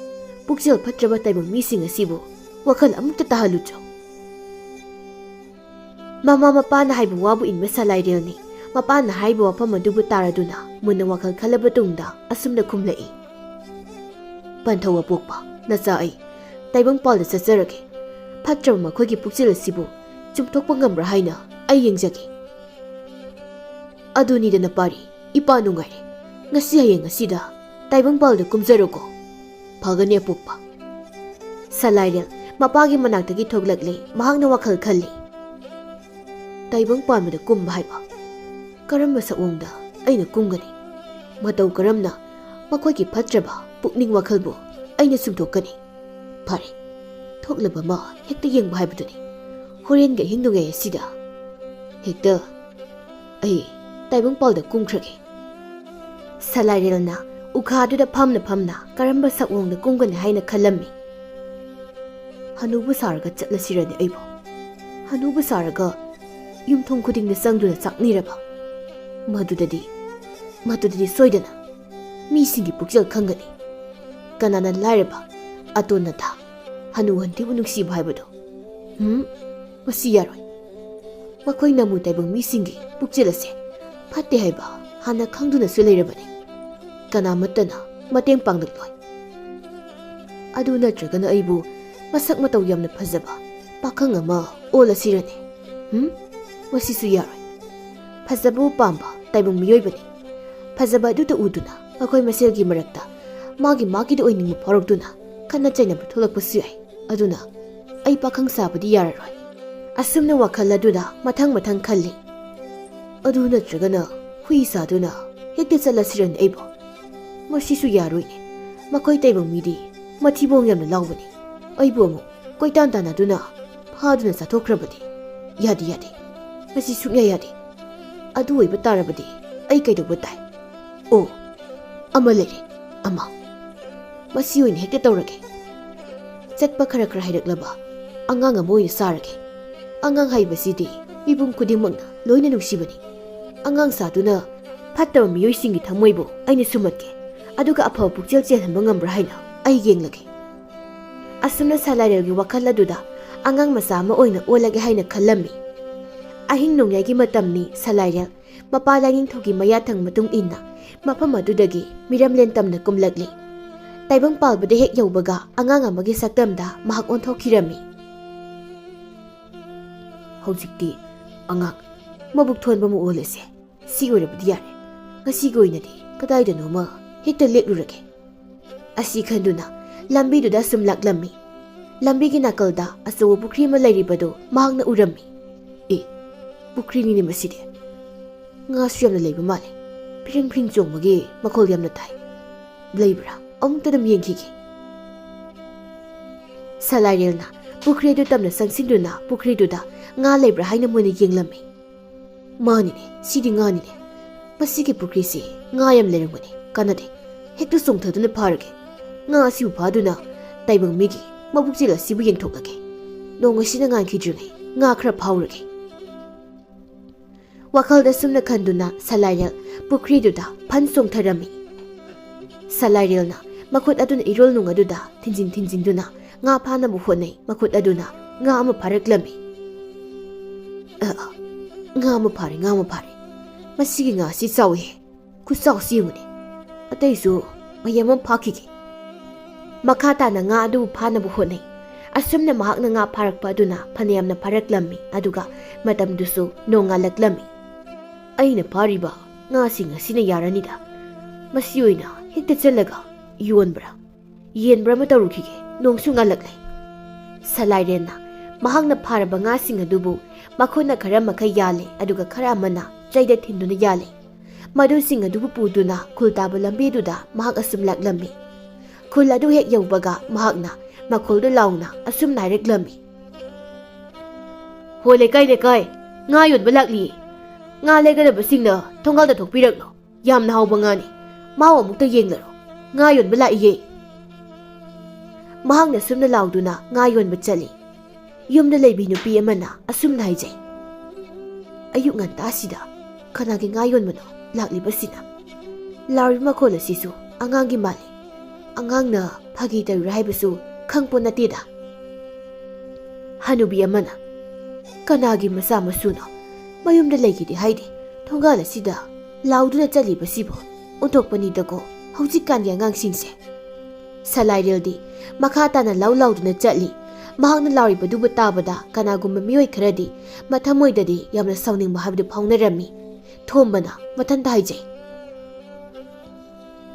ꯄꯨꯛꯆꯦꯜ ꯐꯠꯇ꯭ꯔꯕ ꯇꯥꯏꯕꯪ ꯃꯤꯁꯤꯡ ꯑꯁꯤꯕꯨ ꯋꯥꯈꯜ ꯑꯃꯨꯛꯇ ꯇꯥꯍꯜꯂꯨꯆꯣ"꯫ ꯃꯃꯥ ꯃꯄꯥꯅ ꯍꯥꯏꯕ ꯋꯥꯕꯨ ꯏꯟꯕ ꯁꯂꯥꯏꯔꯦꯜꯅꯤ꯫ ꯃꯄꯥꯅ ꯍꯥꯏꯕ ꯋꯥꯐꯝ ꯑꯗꯨꯕꯨ ꯇꯥꯔꯗꯨꯅ ꯃꯨꯟꯅ ꯋꯥꯈꯜ ꯈꯜꯂꯕ ꯇꯨꯡꯗ ꯑꯁꯨꯝꯅ ꯈꯨꯝꯂꯛꯏ, "ꯄꯟꯊꯧ ꯑꯄꯣꯛꯄ, ꯅꯆꯥ ꯑꯩ ꯇꯥꯏꯕꯪꯄꯥꯜꯗ ꯆꯠꯆꯔꯒꯦ꯫ ꯐꯠꯇ꯭ꯔꯕ ꯃꯈꯣꯏꯒꯤ ꯄꯨꯛꯆꯦꯜ ꯑꯁꯤꯕꯨ ꯆꯨꯝꯊꯣꯛꯄ ꯉꯝꯕ꯭ꯔꯥ ꯍꯥꯏꯅ ꯑꯩ ꯌꯦꯡꯖꯒꯦ"꯫ "ꯑꯗꯨꯅꯤꯗꯅ ꯄꯥꯔꯤ, ꯏꯄꯥ ꯅꯨꯡꯉꯥꯏꯔꯦ꯫ ꯉꯁꯤ ꯍꯌꯦꯡ ꯑꯁꯤꯗ ꯇꯥꯏꯕꯪꯄꯥꯜꯗ ꯀꯨꯝꯖꯔꯣꯀꯣ"꯫ "ꯐꯒꯅꯤ ꯑꯄꯣꯛꯄ"꯫ ꯁꯂꯥꯏꯔꯦꯜ ꯃꯄꯥꯒꯤ ꯃꯅꯥꯛꯇꯒꯤ ꯊꯣꯛꯂꯛꯂꯦ꯫ ꯃꯍꯥꯛꯅ ꯋꯥꯈꯜ ꯈꯜꯂꯤ, "ꯇꯥꯏꯕꯪ ꯄꯥꯟꯕꯗ ꯀꯨꯝꯕ ꯍꯥꯏꯕ ꯀꯔꯝꯕ ꯁꯛꯑꯣꯡꯗ ꯑꯩꯅ ꯀꯨꯝꯒꯅꯤ? ꯃꯇꯧ ꯀꯔꯝꯅ ꯃꯈꯣꯏꯒꯤ ꯐꯠꯇ꯭ꯔꯕ ꯄꯨꯛꯅꯤꯡ ꯋꯥꯈꯜꯕꯨ ꯑꯩꯅ ꯆꯨꯝꯊꯣꯛꯀꯅꯤ? ꯐꯔꯦ, ꯊꯣꯛꯂꯕ ꯑꯃ ꯍꯦꯛꯇ ꯌꯦꯡꯕ ꯍꯥꯏꯕꯗꯨꯅꯤ꯫ ꯍꯣꯔꯦꯟꯒꯤ ꯑꯍꯤꯡ ꯅꯣꯡꯌꯥꯏ ꯑꯁꯤꯗ ꯍꯦꯛꯇ ꯑꯩ ꯇꯥꯏꯕꯪꯄꯥꯜꯗ ꯀꯨꯝꯈ꯭ꯔꯒꯦ"꯫ ꯁꯂꯥꯏꯔꯦꯜꯅ ꯎꯈꯥꯗꯨꯗ ꯐꯝꯅ ꯐꯝꯅ ꯀꯔꯝꯕ ꯁꯛꯑꯣꯡꯗ ꯀꯨꯝꯒꯅꯤ ꯍꯥꯏꯅ ꯈꯜꯂꯝꯃꯤ꯫ ꯍꯅꯨꯕ ꯁꯥꯔꯒ ꯆꯠꯂꯁꯤꯔꯅꯦ ꯑꯩꯕꯨ? ꯍꯅꯨꯕ ꯁꯥꯔꯒ ꯌꯨꯝꯊꯣꯡ ꯈꯨꯗꯤꯡꯗ ꯆꯪꯗꯨꯅ ꯆꯥꯛꯅꯤꯔꯕ? ꯃꯗꯨꯗꯗꯤ, ꯃꯗꯨꯗꯗꯤ ꯁꯣꯏꯗꯅ ꯃꯤꯁꯤꯡꯒꯤ ꯄꯨꯛꯆꯦꯜ ꯈꯪꯒꯅꯤ꯫ ꯀꯅꯥꯅ ꯂꯥꯏꯔꯕ ꯑꯇꯣꯟ ꯑꯇꯥ, ꯍꯅꯨ ꯍꯟꯊꯤꯕꯨ ꯅꯨꯡꯁꯤꯕ ꯍꯥꯏꯕꯗꯣ? ꯍꯨꯝ, ꯃꯁꯤ ꯌꯥꯔꯣꯏ꯫ ꯃꯈꯣꯏ ꯅꯃꯨ ꯇꯥꯏꯕꯪ ꯃꯤꯁꯤꯡꯒꯤ ꯄꯨꯛꯆꯦꯜ ꯑꯁꯦ ꯐꯠꯇꯦ ꯍꯥꯏꯕ ꯍꯥꯟꯅ ꯈꯪꯗꯨꯅꯁꯨ ꯂꯩꯔꯕꯅꯤ꯫ ꯀꯅꯥꯃꯠꯇꯅ ꯃꯇꯦꯡ ꯄꯥꯡꯂꯛꯂꯣꯏ꯫ ꯑꯗꯨ ꯅꯠꯇ꯭ꯔꯒꯅ ꯑꯩꯕꯨ ꯃꯁꯛ ꯃꯇꯧ ꯌꯥꯝꯅ ꯐꯖꯕ ꯄꯥꯈꯪ ꯑꯃ ꯑꯣꯜꯂꯁꯤꯔꯅꯦ? ꯍꯨꯝ? ꯃꯁꯤꯁꯨ ꯌꯥꯔꯣꯏ꯫ ꯐꯖꯕꯕꯨ ꯄꯥꯝꯕ ꯇꯥꯏꯕꯪ ꯃꯤꯑꯣꯏꯕꯅꯤ꯫ ꯐꯖꯕ ꯑꯗꯨꯗ ꯎꯗꯨꯅ ꯃꯈꯣꯏ ꯃꯁꯦꯜꯒꯤ ꯃꯔꯛꯇ ꯃꯥꯒꯤ ꯃꯥꯒꯤꯗ ꯑꯣꯏꯅꯤꯡꯕ ꯐꯥꯎꯔꯛꯇꯨꯅ ꯈꯠꯅ ꯆꯩꯅꯕ ꯊꯣꯛꯂꯛꯄꯁꯨ ꯌꯥꯏ꯫ ꯑꯗꯨꯅ ꯑꯩ ꯄꯥꯈꯪ ꯁꯥꯕꯗꯤ ꯌꯥꯔꯔꯣꯏ꯫ ꯑꯁꯨꯝꯅ ꯋꯥꯈꯜ ꯑꯗꯨꯗ ꯃꯊꯪ ꯃꯊꯪ ꯈꯜꯂꯤ꯫ ꯑꯗꯨ ꯅꯠꯇ꯭ꯔꯒꯅ ꯍꯨꯏ ꯁꯥꯗꯨꯅ ꯍꯦꯛꯇ ꯆꯠꯂꯁꯤꯔꯅꯦ ꯑꯩꯕꯨ? ꯃꯁꯤꯁꯨ ꯌꯥꯔꯣꯏꯅꯦ꯫ ꯃꯈꯣꯏ ꯇꯥꯏꯕꯪ ꯃꯤꯗꯤ ꯃꯊꯤꯕꯣꯡ ꯌꯥꯝꯅ ꯂꯥꯎꯕꯅꯤ꯫ ꯑꯩꯕꯨ ꯑꯃꯨꯛ ꯀꯣꯏꯇꯥꯟ ꯇꯥꯟꯅꯗꯨꯅ ꯐꯥꯗꯨꯅ ꯆꯥꯊꯣꯛꯈ꯭ꯔꯕꯗꯤ? ꯌꯥꯗꯦ, ꯌꯥꯗꯦ꯫ ꯃꯁꯤ ꯁꯨꯡꯌꯥ ꯌꯥꯗꯦ꯫ ꯑꯗꯨ ꯑꯣꯏꯕ ꯇꯥꯔꯕꯗꯤ ꯑꯩ ꯀꯩꯗꯧꯕ ꯇꯥꯏ? ꯑꯣ, ꯑꯃ ꯂꯩꯔꯦ, ꯑꯃ꯫ ꯃꯁꯤ ꯑꯣꯏꯅ ꯍꯦꯛꯇ ꯇꯧꯔꯒꯦ꯫ ꯆꯠꯄ ꯈꯔ ꯈꯔ ꯍꯩꯔꯛꯂꯕ ꯑꯉꯥꯡ ꯑꯃ ꯑꯣꯏꯅ ꯁꯥꯔꯒꯦ꯫ ꯑꯉꯥꯡ ꯍꯥꯏꯕꯁꯤꯗꯤ ꯃꯤꯄꯨꯝ ꯈꯨꯗꯤꯡꯃꯛꯅ ꯂꯣꯏꯅ ꯅꯨꯡꯁꯤꯕꯅꯤ꯫ ꯑꯉꯥꯡ ꯁꯥꯗꯨꯅ ꯐꯠꯇꯕ ꯃꯤꯑꯣꯏꯁꯤꯡꯒꯤ ꯊꯃꯣꯏꯕꯨ ꯑꯩꯅ ꯁꯨꯝꯍꯠꯀꯦ, ꯑꯗꯨꯒ ꯑꯐꯕ ꯄꯨꯛꯆꯦꯜ ꯆꯦꯜꯍꯟꯕ ꯉꯝꯕ꯭ꯔꯥ ꯍꯥꯏꯅ ꯑꯩ ꯌꯦꯡꯂꯒꯦ꯫ ꯑꯁꯨꯝꯅ ꯁꯂꯥꯏꯔꯦꯜꯒꯤ ꯋꯥꯈꯜ ꯑꯗꯨꯗ ꯑꯉꯥꯡ ꯃꯆꯥ ꯑꯃ ꯑꯣꯏꯅ ꯑꯣꯜꯂꯒꯦ ꯍꯥꯏꯅ ꯈꯜꯂꯝꯃꯤ꯫ ꯑꯍꯤꯡ ꯅꯣꯡꯌꯥꯏꯒꯤ ꯃꯇꯝꯅꯤ꯫ ꯁꯂꯥꯏꯔꯦꯜ ꯃꯄꯥ ꯂꯥꯏꯅꯤꯡꯊꯧꯒꯤ ꯃꯌꯥꯊꯪ ꯃꯇꯨꯡ ꯏꯟꯅ ꯃꯐꯝ ꯑꯗꯨꯗꯒꯤ ꯃꯤꯔꯝꯂꯦꯟ ꯇꯝꯅ ꯀꯨꯝꯂꯛꯂꯤ꯫ ꯇꯥꯏꯕꯪ ꯄꯥꯜꯕꯗ ꯍꯦꯛ ꯌꯧꯕꯒ ꯑꯉꯥꯡ ꯑꯃꯒꯤ ꯁꯛꯇꯝꯗ ꯃꯍꯥꯛ ꯑꯣꯟꯊꯣꯛꯈꯤꯔꯝꯃꯤ꯫ ꯍꯧꯖꯤꯛꯇꯤ ꯑꯉꯥꯡ ꯃꯕꯨꯛ ꯊꯣꯟꯕ ꯑꯃ ꯑꯣꯜꯂꯁꯦ꯫ ꯁꯤ ꯑꯣꯏꯔꯕꯗꯤ ꯌꯥꯔꯦ꯫ ꯉꯁꯤꯒꯤ ꯑꯣꯏꯅꯗꯤ ꯀꯗꯥꯏꯗꯅꯣꯃ ꯍꯦꯛꯇ ꯂꯦꯛꯂꯨꯔꯒꯦ꯫ ꯑꯁꯤ ꯈꯟꯗꯨꯅ ꯂꯝꯕꯤꯗꯨꯗ ꯁꯨꯝ ꯂꯥꯛꯂꯝꯃꯤ꯫ ꯂꯝꯕꯤꯒꯤ ꯅꯥꯀꯜꯗ ꯑꯆꯧꯕ ꯄꯨꯈ꯭ꯔꯤ ꯑꯃ ꯂꯩꯔꯤꯕꯗꯨ ꯃꯍꯥꯛꯅ ꯎꯔꯝꯃꯤ꯫ ꯑꯦ, ꯄꯨꯈ꯭ꯔꯤꯅꯤꯅꯦ ꯃꯁꯤꯗꯤ꯫ ꯉꯥꯁꯨ ꯌꯥꯝꯅ ꯂꯩꯕ ꯃꯥꯜꯂꯦ꯫ ꯐꯤꯔꯤꯡ ꯐꯤꯔꯤꯡ ꯆꯣꯡꯕꯒꯤ ꯃꯈꯣꯜ ꯌꯥꯝꯅ ꯇꯥꯏ꯫ ꯂꯩꯕ꯭ꯔꯥ? ꯑꯃꯨꯛꯇ ꯑꯗꯨꯝ ꯌꯦꯡꯈꯤꯒꯦ꯫ ꯁꯂꯥꯏꯔꯦꯜꯅ ꯄꯨꯈ꯭ꯔꯤ ꯑꯗꯨ ꯇꯝꯅ ꯆꯪꯁꯤꯟꯗꯨꯅ ꯄꯨꯈ꯭ꯔꯤꯗꯨꯗ ꯉꯥ ꯂꯩꯕ꯭ꯔꯥ ꯍꯥꯏꯅ ꯃꯨꯟꯅ ꯌꯦꯡꯂꯝꯃꯤ꯫ ꯃꯥꯅꯤꯅꯦ, ꯁꯤꯗꯤ ꯉꯥꯅꯤꯅꯦ꯫ "ꯃꯁꯤꯒꯤ ꯄꯨꯈ꯭ꯔꯤꯁꯤ ꯉꯥ ꯌꯥꯝ ꯂꯩꯔꯝꯒꯅꯤ, ꯀꯥꯟꯅꯗꯦ꯫ ꯍꯦꯛꯇ ꯆꯣꯡꯊꯗꯨꯅ ꯐꯥꯔꯒꯦ꯫ ꯉꯥ ꯑꯁꯤꯕꯨ ꯐꯥꯗꯨꯅ ꯇꯥꯏꯕꯪ ꯃꯤꯒꯤ ꯃꯕꯨꯛꯆꯦꯜ ꯑꯁꯤꯕꯨ ꯌꯦꯡꯊꯣꯛꯂꯒꯦ꯫ ꯅꯣꯡ ꯑꯁꯤꯅ ꯉꯥꯟꯈꯤꯗ꯭ꯔꯤꯉꯩ ꯉꯥ ꯈꯔ ꯐꯥꯍꯧꯔꯒꯦ"꯫ ꯋꯥꯈꯜꯗ ꯁꯨꯝꯅ ꯈꯟꯗꯨꯅ ꯁꯂꯥꯏꯔꯦꯜ ꯄꯨꯈ꯭ꯔꯤꯗꯨꯗ ꯐꯟ ꯆꯣꯡꯊꯔꯝꯃꯤ꯫ ꯁꯂꯥꯏꯔꯦꯜꯅ ꯃꯈꯨꯠ ꯑꯗꯨꯅ ꯏꯔꯣꯜꯅꯨꯡ ꯑꯗꯨꯗ ꯊꯤꯟꯖꯤꯟ ꯊꯤꯟꯖꯤꯟꯗꯨꯅ ꯉꯥ ꯐꯥꯅꯕ ꯍꯣꯠꯅꯩ꯫ ꯃꯈꯨꯠ ꯑꯗꯨꯅ ꯉꯥ ꯑꯃ ꯐꯥꯔꯛꯂꯝꯃꯤ꯫ "ꯑ, ꯑ, ꯉꯥ ꯑꯃ ꯐꯥꯔꯦ, ꯉꯥ ꯑꯃ ꯐꯥꯔꯦ꯫ ꯃꯁꯤꯒꯤ ꯉꯥꯁꯤ ꯆꯥꯎꯏꯍꯦ꯫ ꯈꯨꯠꯆꯥꯎꯁꯤ ꯌꯦꯡꯉꯨꯅꯦ꯫ ꯑꯇꯩꯁꯨ ꯃꯌꯥꯝ ꯑꯃ ꯐꯥꯈꯤꯒꯦ"꯫ ꯃꯈꯥ ꯇꯥꯅ ꯉꯥ ꯑꯗꯨꯕꯨ ꯐꯥꯅꯕ ꯍꯣꯠꯅꯩ꯫ ꯑꯁꯨꯝꯅ ꯃꯍꯥꯛꯅ ꯉꯥ ꯐꯥꯔꯛꯄ ꯑꯗꯨꯅ ꯐꯅꯌꯥꯝꯅ ꯐꯥꯔꯛꯂꯝꯃꯤ, ꯑꯗꯨꯒ ꯃꯇꯝꯗꯨꯁꯨ ꯅꯣꯡꯉꯥꯜꯂꯛꯂꯝꯃꯤ꯫ "ꯑꯩꯅ ꯐꯥꯔꯤꯕ ꯉꯥꯁꯤꯡ ꯑꯁꯤꯅ ꯌꯥꯔꯅꯤꯗ꯫ ꯃꯁꯤ ꯑꯣꯏꯅ ꯍꯦꯛꯇ ꯆꯠꯂꯒ ꯌꯣꯟꯕ꯭ꯔꯥ, ꯌꯦꯟꯕ꯭ꯔꯥ ꯑꯃ ꯇꯧꯔꯨꯈꯤꯒꯦ, ꯅꯣꯡꯁꯨ ꯉꯥꯜꯂꯛꯂꯦ"꯫ ꯁꯂꯥꯏꯔꯦꯟꯅ ꯃꯍꯥꯛꯅ ꯐꯥꯔꯕ ꯉꯥꯁꯤꯡ ꯑꯗꯨꯕꯨ ꯃꯈꯨꯠꯅ ꯈꯔ ꯃꯈꯩ ꯌꯥꯜꯂꯦ, ꯑꯗꯨꯒ ꯈꯔ ꯑꯃꯅ ꯆꯩꯗ ꯊꯤꯟꯗꯨꯅ ꯌꯥꯜꯂꯦ꯫ ꯃꯗꯨꯁꯤꯡ ꯑꯗꯨꯕꯨ ꯄꯨꯗꯨꯅ ꯈꯨꯜ ꯇꯥꯕ ꯂꯝꯕꯤꯗꯨꯗ ꯃꯍꯥꯛ ꯑꯁꯨꯝ ꯂꯥꯛꯂꯝꯃꯤ꯫ ꯈꯨꯜ ꯑꯗꯨ ꯍꯦꯛ ꯌꯧꯕꯒ ꯃꯍꯥꯛꯅ ꯃꯈꯣꯜꯗꯨ ꯂꯥꯎꯅ ꯑꯁꯨꯝꯅ ꯍꯥꯏꯔꯛꯂꯝꯃꯤ: "ꯍꯣ ꯂꯩꯀꯥꯏ, ꯂꯩꯀꯥꯏ, ꯉꯥ ꯌꯣꯟꯕ ꯂꯥꯛꯂꯤꯌꯦ꯫ ꯉꯥ ꯂꯩꯒꯗꯕꯁꯤꯡꯅ ꯊꯣꯡꯒꯥꯜꯗ ꯊꯣꯛꯄꯤꯔꯛꯂꯣ꯫ ꯌꯥꯝꯅ ꯍꯥꯎꯕ ꯉꯥꯅꯤ꯫ ꯃꯍꯥꯎ ꯑꯃꯨꯛꯇ ꯌꯦꯡꯂꯔꯣ꯫ ꯉꯥ ꯌꯣꯟꯕ ꯂꯥꯛꯏꯌꯦ"꯫ ꯃꯍꯥꯛꯅ ꯁꯨꯝꯅ ꯂꯥꯎꯗꯨꯅ ꯉꯥ ꯌꯣꯟꯕ ꯆꯠꯂꯤ꯫ ꯌꯨꯝꯗ ꯂꯩꯕꯤ ꯅꯨꯄꯤ ꯑꯃꯅ ꯑꯁꯨꯝꯅ ꯍꯥꯏꯖꯩ: "ꯑꯌꯨꯛ ꯉꯟꯇꯥꯁꯤꯗ ꯀꯅꯥꯒꯤ ꯉꯥ ꯌꯣꯟꯕꯅꯣ ꯂꯥꯛꯂꯤꯕꯁꯤꯅ? ꯂꯥꯎꯔꯤꯕ ꯃꯈꯣꯜ ꯑꯁꯤꯁꯨ ꯑꯉꯥꯡꯒꯤ ꯃꯥꯜꯂꯤ꯫ ꯑꯉꯥꯡꯅ ꯐꯥꯒꯤ ꯇꯧꯔꯤꯔꯥ ꯍꯥꯏꯕꯁꯨ ꯈꯪꯄꯣꯠ ꯅꯠꯇꯦꯗ"꯫ ꯍꯅꯨꯕꯤ ꯑꯃꯅ: "ꯀꯅꯥꯒꯤ ꯃꯆꯥ ꯃꯁꯨꯅꯣ? ꯃꯌꯨꯝꯗ ꯂꯩꯒꯦꯗꯤ ꯍꯥꯏꯗꯦ, ꯊꯣꯡꯒꯥꯜ ꯑꯁꯤꯗ ꯂꯥꯎꯗꯨꯅ ꯆꯠꯂꯤꯕꯁꯤꯕꯨ꯫ ꯑꯣꯟꯊꯣꯛꯄꯅꯤꯗꯀꯣ ꯍꯧꯖꯤꯛꯀꯥꯟꯒꯤ ꯑꯉꯥꯡꯁꯤꯡꯁꯦ"꯫ ꯁꯂꯥꯏꯔꯦꯜꯗꯤ ꯃꯈꯥ ꯇꯥꯅ ꯂꯥꯎ ꯂꯥꯎꯗꯨꯅ ꯆꯠꯂꯤ꯫ ꯃꯍꯥꯛꯅ ꯂꯥꯎꯔꯤꯕꯗꯨꯕꯨ ꯇꯥꯕꯗ ꯀꯅꯥꯒꯨꯝꯕ ꯃꯤꯑꯣꯏ ꯈꯔꯗꯤ ꯃꯊꯃꯣꯏꯗꯗꯤ ꯌꯥꯝꯅ ꯁꯥꯎꯅꯤꯡꯕ ꯍꯥꯏꯕꯗꯨ ꯐꯥꯎꯅꯔꯝꯃꯤ꯫ ꯊꯣꯝꯕꯅ ꯃꯊꯟꯇ ꯍꯥꯏꯖꯩ: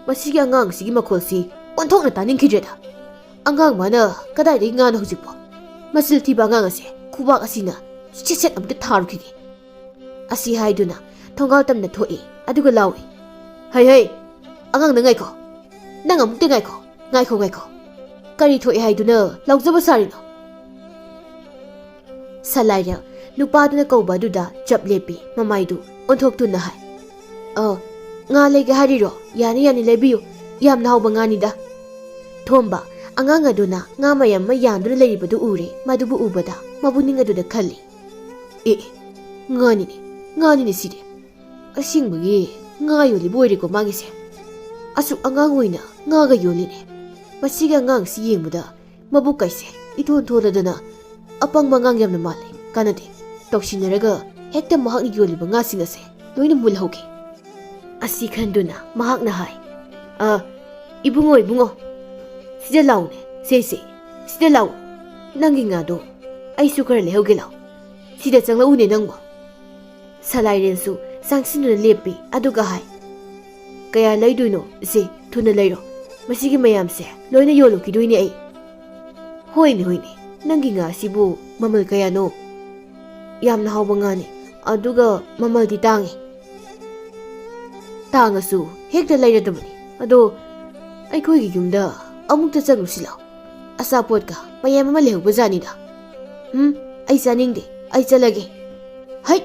"ꯃꯁꯤꯒꯤ ꯑꯉꯥꯡꯁꯤꯒꯤ ꯃꯈꯣꯜꯁꯤ ꯑꯣꯟꯊꯣꯛꯅ ꯇꯥꯅꯤꯡꯈꯤꯗ꯭ꯔꯦꯗ꯫ ꯑꯉꯥꯡ ꯃꯥꯅ ꯀꯗꯥꯏꯗꯒꯤ ꯉꯥꯅꯣ ꯍꯧꯖꯤꯛꯄꯣ? ꯃꯆꯤꯜ ꯊꯤꯕ ꯑꯉꯥꯡ ꯑꯁꯦ ꯈꯨꯕꯥꯛ ꯑꯁꯤꯅ ꯁꯦꯠ ꯁꯦꯠ ꯑꯃꯨꯛꯇ ꯊꯥꯔꯨꯈꯤꯒꯦ"꯫ ꯑꯁꯤ ꯍꯥꯏꯗꯨꯅ ꯊꯣꯡꯒꯥꯜ ꯇꯝꯅ ꯊꯣꯛꯏ, ꯑꯗꯨꯒ ꯂꯥꯎꯏ: "ꯍꯩ ꯍꯩ, ꯑꯉꯥꯡꯗ ꯉꯥꯏꯈꯣ꯫ ꯅꯪ ꯑꯃꯨꯛꯇ ꯉꯥꯏꯈꯣ, ꯉꯥꯏꯈꯣ, ꯉꯥꯏꯈꯣ꯫ ꯀꯔꯤ ꯊꯣꯛꯑꯦ ꯍꯥꯏꯗꯨꯅ ꯂꯥꯎꯖꯕ ꯁꯥꯔꯤꯅꯣ?" ꯁꯂꯥꯏꯔꯦꯜ ꯅꯨꯄꯥꯗꯨꯅ ꯀꯧꯕ ꯑꯗꯨꯗ ꯆꯞ ꯂꯦꯞꯄꯤ, ꯃꯃꯥꯏꯗꯨ ꯑꯣꯟꯊꯣꯛꯇꯨꯅ ꯍꯥꯏ: ꯑ, ꯉꯥ ꯂꯩꯒꯦ ꯍꯥꯏꯔꯤꯔꯣ? ꯌꯥꯅꯤ, ꯌꯥꯅꯤ, ꯂꯩꯕꯤꯌꯨ꯫ ꯌꯥꯝꯅ ꯍꯥꯎꯕ ꯉꯥꯅꯤꯗ꯫ ꯊꯣꯝꯕ, ꯑꯉꯥꯡ ꯑꯗꯨꯅ ꯉꯥ ꯃꯌꯥꯝ ꯑꯃ ꯌꯥꯟꯗꯨꯅ ꯂꯩꯔꯤꯕꯗꯨ ꯎꯔꯦ꯫ ꯃꯗꯨꯕꯨ ꯎꯕꯗ ꯃꯄꯨꯛꯅꯤꯡ ꯑꯗꯨꯗ ꯈꯜꯂꯤ, "ꯑꯦ, ꯉꯥꯅꯤꯅꯦ, ꯉꯥꯅꯤꯅꯦ ꯁꯤꯗꯤ꯫ ꯑꯁꯦꯡꯕꯒꯤ ꯉꯥ ꯌꯣꯜꯂꯤꯕ ꯑꯣꯏꯔꯦꯀꯣ ꯃꯥꯒꯤꯁꯦ꯫ ꯑꯁꯨꯛ ꯑꯉꯥꯡ ꯑꯣꯏꯅ ꯉꯥꯒ ꯌꯣꯜꯂꯤꯅꯦ꯫ ꯃꯁꯤꯒꯤ ꯑꯉꯥꯡꯁꯤ ꯌꯦꯡꯕꯗ ꯃꯕꯨꯛ ꯀꯥꯏꯁꯦ ꯏꯊꯣꯟ ꯊꯣꯜꯂꯗꯅ ꯑꯄꯪꯕ ꯑꯉꯥꯡ ꯌꯥꯝꯅ ꯃꯥꯜꯂꯦ꯫ ꯀꯥꯟꯅꯗꯦ꯫ ꯇꯧꯁꯤꯟꯅꯔꯒ ꯍꯦꯛꯇ ꯃꯍꯥꯛꯅ ꯌꯣꯜꯂꯤꯕ ꯉꯥꯁꯤꯡ ꯑꯁꯦ ꯂꯣꯏꯅ ꯃꯨꯜꯍꯧꯒꯦ꯫" ꯑꯁꯤ ꯈꯟꯗꯨꯅ ꯃꯍꯥꯛꯅ ꯍꯥꯏ, "ꯑ, ꯏꯕꯨꯡꯉꯣ, ꯏꯕꯨꯡꯉꯣ, ꯁꯤꯗ ꯂꯥꯎꯅꯦ, ꯁꯦ, ꯁꯦ, ꯁꯤꯗ ꯂꯥꯎ꯫ ꯅꯪꯒꯤ ꯉꯥꯗꯣ ꯑꯩꯁꯨ ꯈꯔ ꯂꯩꯍꯧꯒꯦ ꯂꯥꯎ꯫ ꯁꯤꯗ ꯆꯪꯂꯛꯎꯅꯦ ꯅꯪꯕꯣ꯫" ꯁꯂꯥꯏꯔꯦꯟꯁꯨ ꯆꯪꯁꯤꯟꯗꯨꯅ ꯂꯦꯞꯄꯤ, ꯑꯗꯨꯒ ꯍꯥꯏ, "ꯀꯌꯥ ꯂꯩꯗꯣꯏꯅꯣ? ꯏꯆꯦ, ꯊꯨꯅ ꯂꯩꯔꯣ꯫ ꯃꯁꯤꯒꯤ ꯃꯌꯥꯝꯁꯦ ꯂꯣꯏꯅ ꯌꯣꯜꯂꯨꯈꯤꯗꯣꯏꯅꯦ ꯑꯩ꯫" "ꯍꯣꯏꯅꯦ, ꯍꯣꯏꯅꯦ, ꯅꯪꯒꯤ ꯉꯥꯁꯤꯕꯨ ꯃꯃꯜ ꯀꯌꯥꯅꯣ?" "ꯌꯥꯝꯅ ꯍꯥꯎꯕ ꯉꯥꯅꯤ, ꯑꯗꯨꯒ ꯃꯃꯜꯗꯤ ꯇꯥꯡꯉꯤ꯫" "ꯇꯥꯡꯉꯁꯨ ꯍꯦꯛꯇ ꯂꯩꯔꯗꯕꯅꯤ꯫ ꯑꯗꯣ ꯑꯩꯈꯣꯏꯒꯤ ꯌꯨꯝꯗ ꯑꯃꯨꯛꯇ ꯆꯪꯉꯨꯁꯤ ꯂꯥꯎ꯫ ꯑꯆꯥꯄꯣꯠꯀ ꯃꯌꯥꯝ ꯑꯃ ꯂꯩꯍꯧꯕꯖꯥꯠꯅꯤꯗ꯫" "ꯎꯝ, ꯑꯩ ꯆꯥꯅꯤꯡꯗꯦ, ꯑꯩ ꯆꯠꯂꯒꯦ꯫" "ꯍꯩꯠ!